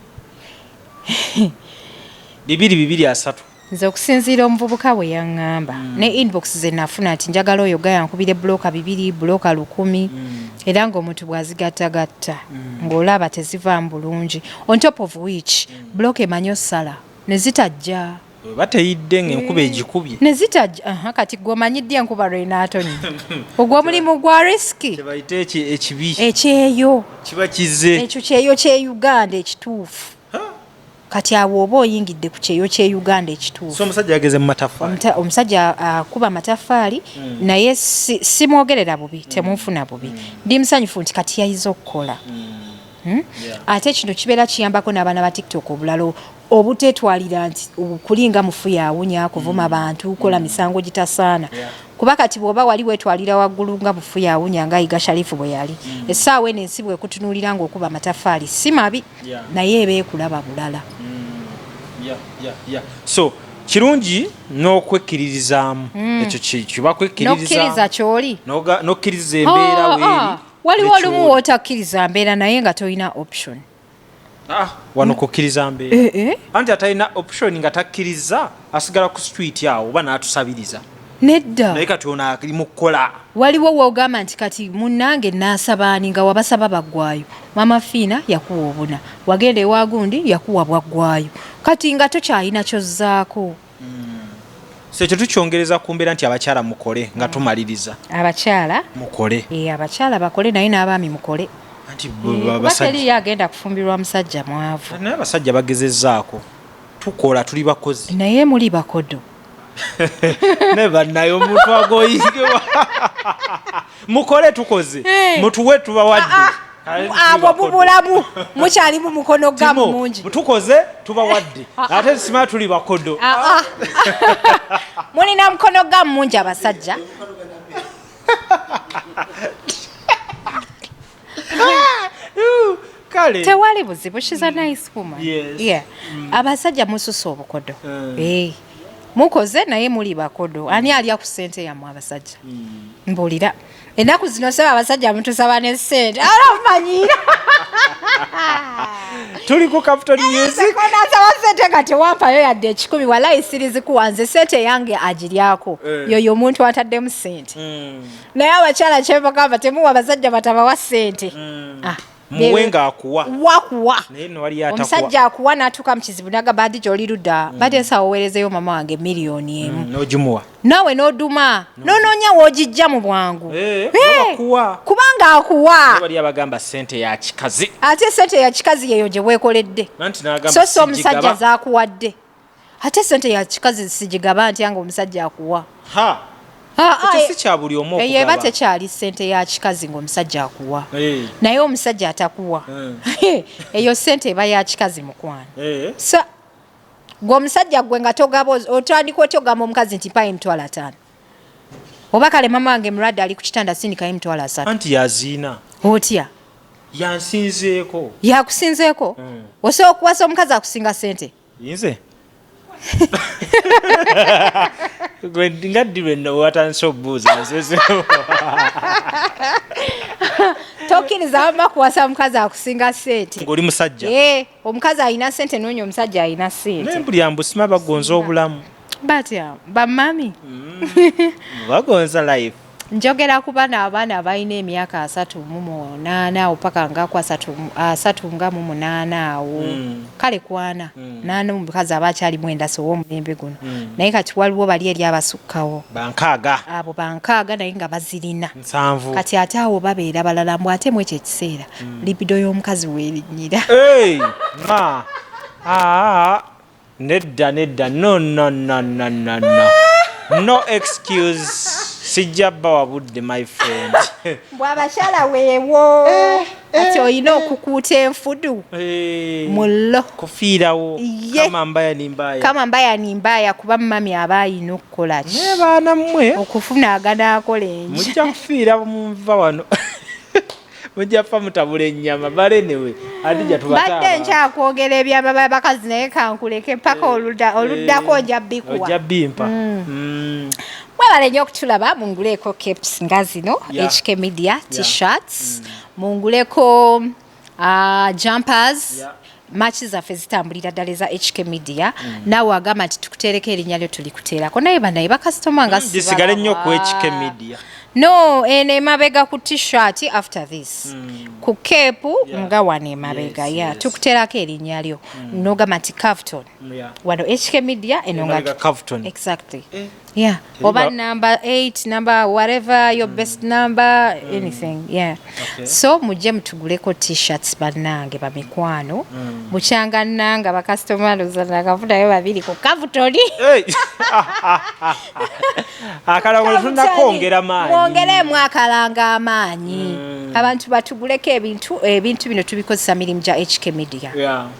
bibiri bibiri asatu. Nze okusinziira omuvubuka bwe yaŋŋamba ne inbox ze nafuna nti njagala oyo gaya nkubire bulooka 2, bulooka 1000, era ng'omuntu bw'azigattagatta ng'olaba tezivaamu bulungi, on top of which bulooka emanyi osala ne zitajja. Bateyidde ng'enkuba egikubye. Ne zitajja. Aha, kati gwe omanyidde enkuba lwenaatonya, ogwo omulimu gwa risk. Kyebayita ekibi. Ekyeyo. Kiba kize. Ekyo kyeyo kye Uganda ekituufu. Kati awo oba oyingidde ku kyeyo kye Uganda ekituufu. So omusajja yageze mu mataffaali. Omusajja akuba amataffaali, naye simwogerera bubi, temunfuna bubi. Ndi musanyufu nti kati yayize okukola. Ate kino kibeera kiyambako n'abaana ba TikTok obulala obuteetwalira nti kulinga mufu yawunya kuvuma bantu, kukola misango gitasaana. Kuba kati bw'oba wali weetwalira waggulu nga mufu yawunya nga Yiga Sharifu bwe yali, essaawa eno ensi bw'ekutunuulira ng'okuba amataffaali si mabi, naye eba ekulaba bulala. So kirungi n'okwekkiririzaamu, ekyo kiba kwekkiririzaamu. N'okkiriza ky'oli. N'okkiriza embeera Ah, weeri. ah. Waliwo Nekyoli. olumu wootakkiriza mbeera naye nga tolina option. Ah, wano kukkiriza mbeera. Eh, eh. Anti atalina option nga takkiriza asigala ku street awo oba n'atusabiriza. Nedda. Naye kati ono ali mu kukola. Waliwo woogamba nti kati munnange naasaba ani, nga wabasaba baggwayo. Maama Fiina yakuwa obuna, wagenda ewa gundi yakuwa bwaggwayo, kati nga tokyalina kyozzaako. So ekyo tukyongereza ku mbeera nti abakyala mukole nga tumaliriza. Abakyala mukole. Eh, abakyala bakole, naye n'abaami mukole. Anti Eh, kuba abasajja teriyo agenda kufumbirwa musajja mwavu. Naye abasajja bagezezzaako, tukola, tuli bakozi. Naye muli bakodo. Ne bannaye omuntu agoyingewa mukole, tukoze. Eh. Mutuwe, tubawadde. Abo bubulamu mukyalimu mukono gamu Timo, mungi. Tukoze, tubawadde, ate simala tuli bakodo. Ah, ah. Mulina mukono gamu mungi abasajja. Kale. Tewali buzibu, she's a nice woman. Yes. Yeah. Abasajja mususa obukodo. Eh. Mukoze naye muli bakodo. Ani alya ku ssente yammwe abasajja? Mbulira ennaku zino saba abasajja mutusaba ne ssente ala mmanyiira. Tuli ku Capital Music. Konasaba ssente nga tewampayo yadde 100, walayi sirizikuwa. Nze ssente yange agiryako yoyo omuntu ataddemu ssente. Naye abakyala kyebagamba, temuwa abasajja batabawa ssente. Ah, Muwe ng'akuwa. Wakuwa. Naye no waliyo atakuwa. Omusajja akuwa n'atuuka mu kizibu nagamba adi gy'oli ludda, badde nsawo oweerezeyo mama wange 1 million. N'ogimuwa. Naawe n'oduma n'onoonya w'ogijja mu bwangu. Eh, Eh, bakuwa. Kubanga akuwa. Waliyo abagamba ssente ya kikazi. Ate sente ya kikazi yeyo gye weekoledde. Anti n'agamba So si omusajja sigigaba. zaakuwadde. Ate sente ya kikazi sigigaba ntya nga omusajja akuwa? Ha. Ah, ah, Ekyo si kya buli omu eyo eba okugaba. tekyali sente ya kikazi ng'omusajja akuwa. Eh. Naye omusajja atakuwa, eyo sente eba ya kikazi, mukwano. Eh. Sa gwe omusajja gwe nga togaba, otandika otya ogamba omukazi nti mpayo 50,000, oba kale mama wange mulwadde ali ku kitanda, sindikayo 30,000? Anti yaziina. Otya? Yansinzeeko. Yakusinzeeko? Osobola okuwasa omukazi akusinga sente? Nze Gwe nga ddi lwe watandise obuuza nze? Tokkiriza wamma kuwasa mukazi akusinga sente. Ng'oli musajja. Eh, omukazi alina sente, noonya omusajja alina sente. Naye mpulira mbusima bagonza obulamu. Batya bamami? Bagonza life. Njogera ku bano abaana abalina emyaka 38 awo paka nga ku 38 awo. Kale kwana naana omukazi aba akyalimu endasi ow'omulembe guno. Naye kati waliwo bali eri abasukkawo. Bankaaga. Abo bankaaga naye nga bazirina. 70. Kati ate awo babeera balala mbu ate mu ekyo ekiseera libido y'omukazi weerinnyira. Hey, ma aa, nedda nedda, no no no no no no no excuse, sijja bba wabudde, my friend. Mbw abakyala weewo. Kati olina okukuuta enfudu mullo. Kufiirawo. Kama mbaya ni mbaya. Kama mbaya ni mbaya, kuba mami aba ayina okukola ki? Naye baana mmwe. Okufuna aganaakola enja. Mujja kufiira munva wano. Mujja kufa mutabula ennyama. But anyway, Hadija tubata. Mbadde nkyakwogera ebyama bakazi naye kankuleke paka oluddako nja bikuwa. Ojja bimpa. Mwebale nnyo okutulaba, munguleko caps nga zino, HK Media t-shirts, munguleko jumpers, match zaffe zitambulira ddala eza HK Media. Naawe agamba nti tukuteereko erinnya lyo, tulikuteerako, naye banaye bakasitoma nga Gisigale nnyo ku HK Media. No, eno emabega ku t-shirt, after this ku cape nga wano emabega. Ya, tukuteerako erinnya lyo nogamba nti Cavton wano HK Media eno nga Cavton. Exactly. Yeah, oba number 8, number whatever your best number, anything, yeah. So mujje mutuguleko t-shirts bannange bamikwano. Mukyanga nanga bakasitoma lozanakafunayo babiri ku Cavton. Akalango tunakwongera maanyi. Mwongeremu akalanga amaanyi, abantu batuguleko ebintu. Bino tubikozesa mirimu gya HK Media.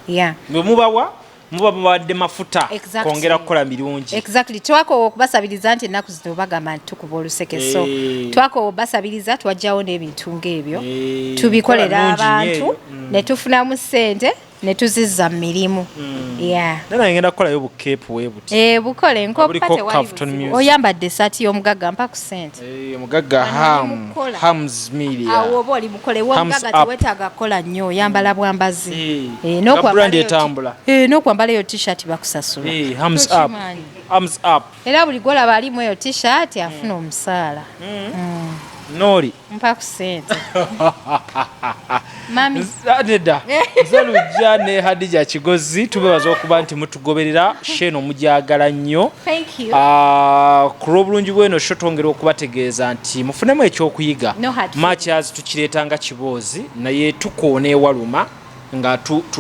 Yeah. Bwe mubawa muba mubawadde mafuta kwongera kukola mirungi. Exactly. Twakoowa okubasabiriza nti ennaku zino bagamba nti tukuba oluseke, so twakoowa obasabiriza, twajjawo n'ebintu ng'ebyo. Tubikolera abantu ne tufunamu ssente ne tuzizza mu mirimu. Yeah. Naye ngenda kukolayo bu cape we buti. Eh, bukole nkopa. Buliko tewali Cavton buzibu. Music. Oyambadde essaati y'omugagga, mpa ku ssente. Omugagga Ham Hams Media. Awo oba oli mukole Hams womugagga up. tewetaaga kukola nnyo, oyambala bwambazi. Nga brand etambula. N'okwambala eyo t-shirt bakusasula. Hams up. Tokimanyi. Hams up. Era buli gwolaba alimu eyo t-shirt afuna omusaala. Noli. Mpa ku ssente mami. Nedda, nze Lujja ne Hadija Kigozi, tubebaza okuba nti mutugoberera sheeno, mujagala nnyo. Thank you. Ah, ku lw'obulungi bweno sho twongera okubategeeza nti mufunemu ekyokuyiga. No hard Makyaz tukireeta nga kiboozi, naye tukoona ewaluma nga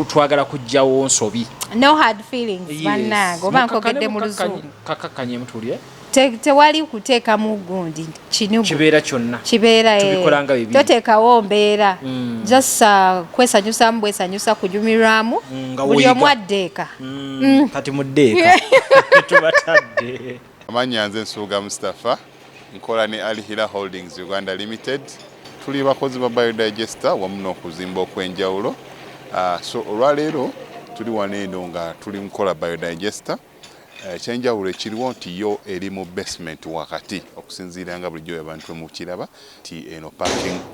twagala kuggyawo nsobi. No hard feelings bannange, oba nkogedde mu luzungu. Kakakanye mutulye. Tewali kuteekamu gundi kinugu. Kibeera kyonna. Kibeera Tubikola nga bibiri. Toteekawo mbeera, just kwesanyusamu bwesanyusa, kunyumirwamu. Nga Buli woyiga. omu addeeka. Kati muddeeka tubatadde. Amannya nze Nsubuga Mustapha, nkola ne Al Hila Holdings Uganda Limited. Tuli bakozi ba biodigester wamu n'okuzimba okw'enjawulo. So olwaleero tuli wano eno nga tuli mukola biodigester. Ekyenjawulo ekiriwo nti yo eri mu basement wakati, okusinziira nga bulijjo abantu bwe mukiraba nti eno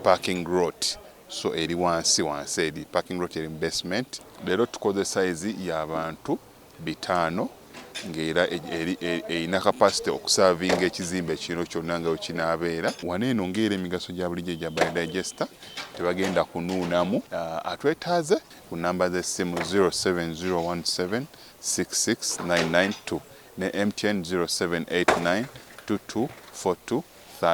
parking lot, so eri wansi wansi, eri parking lot, eri mu basement. Leero tukoze size y'abantu 500, ng'era erina capacity okuservinga ekizimbe kino kyonna nga wekinaabeera. Wano eno ng'era emigaso gya bulijjo egya biodigester, tebagenda kunuunamu. Atwetaaze ku namba z'essimu 07017 66992 ne MTN 0789 2242.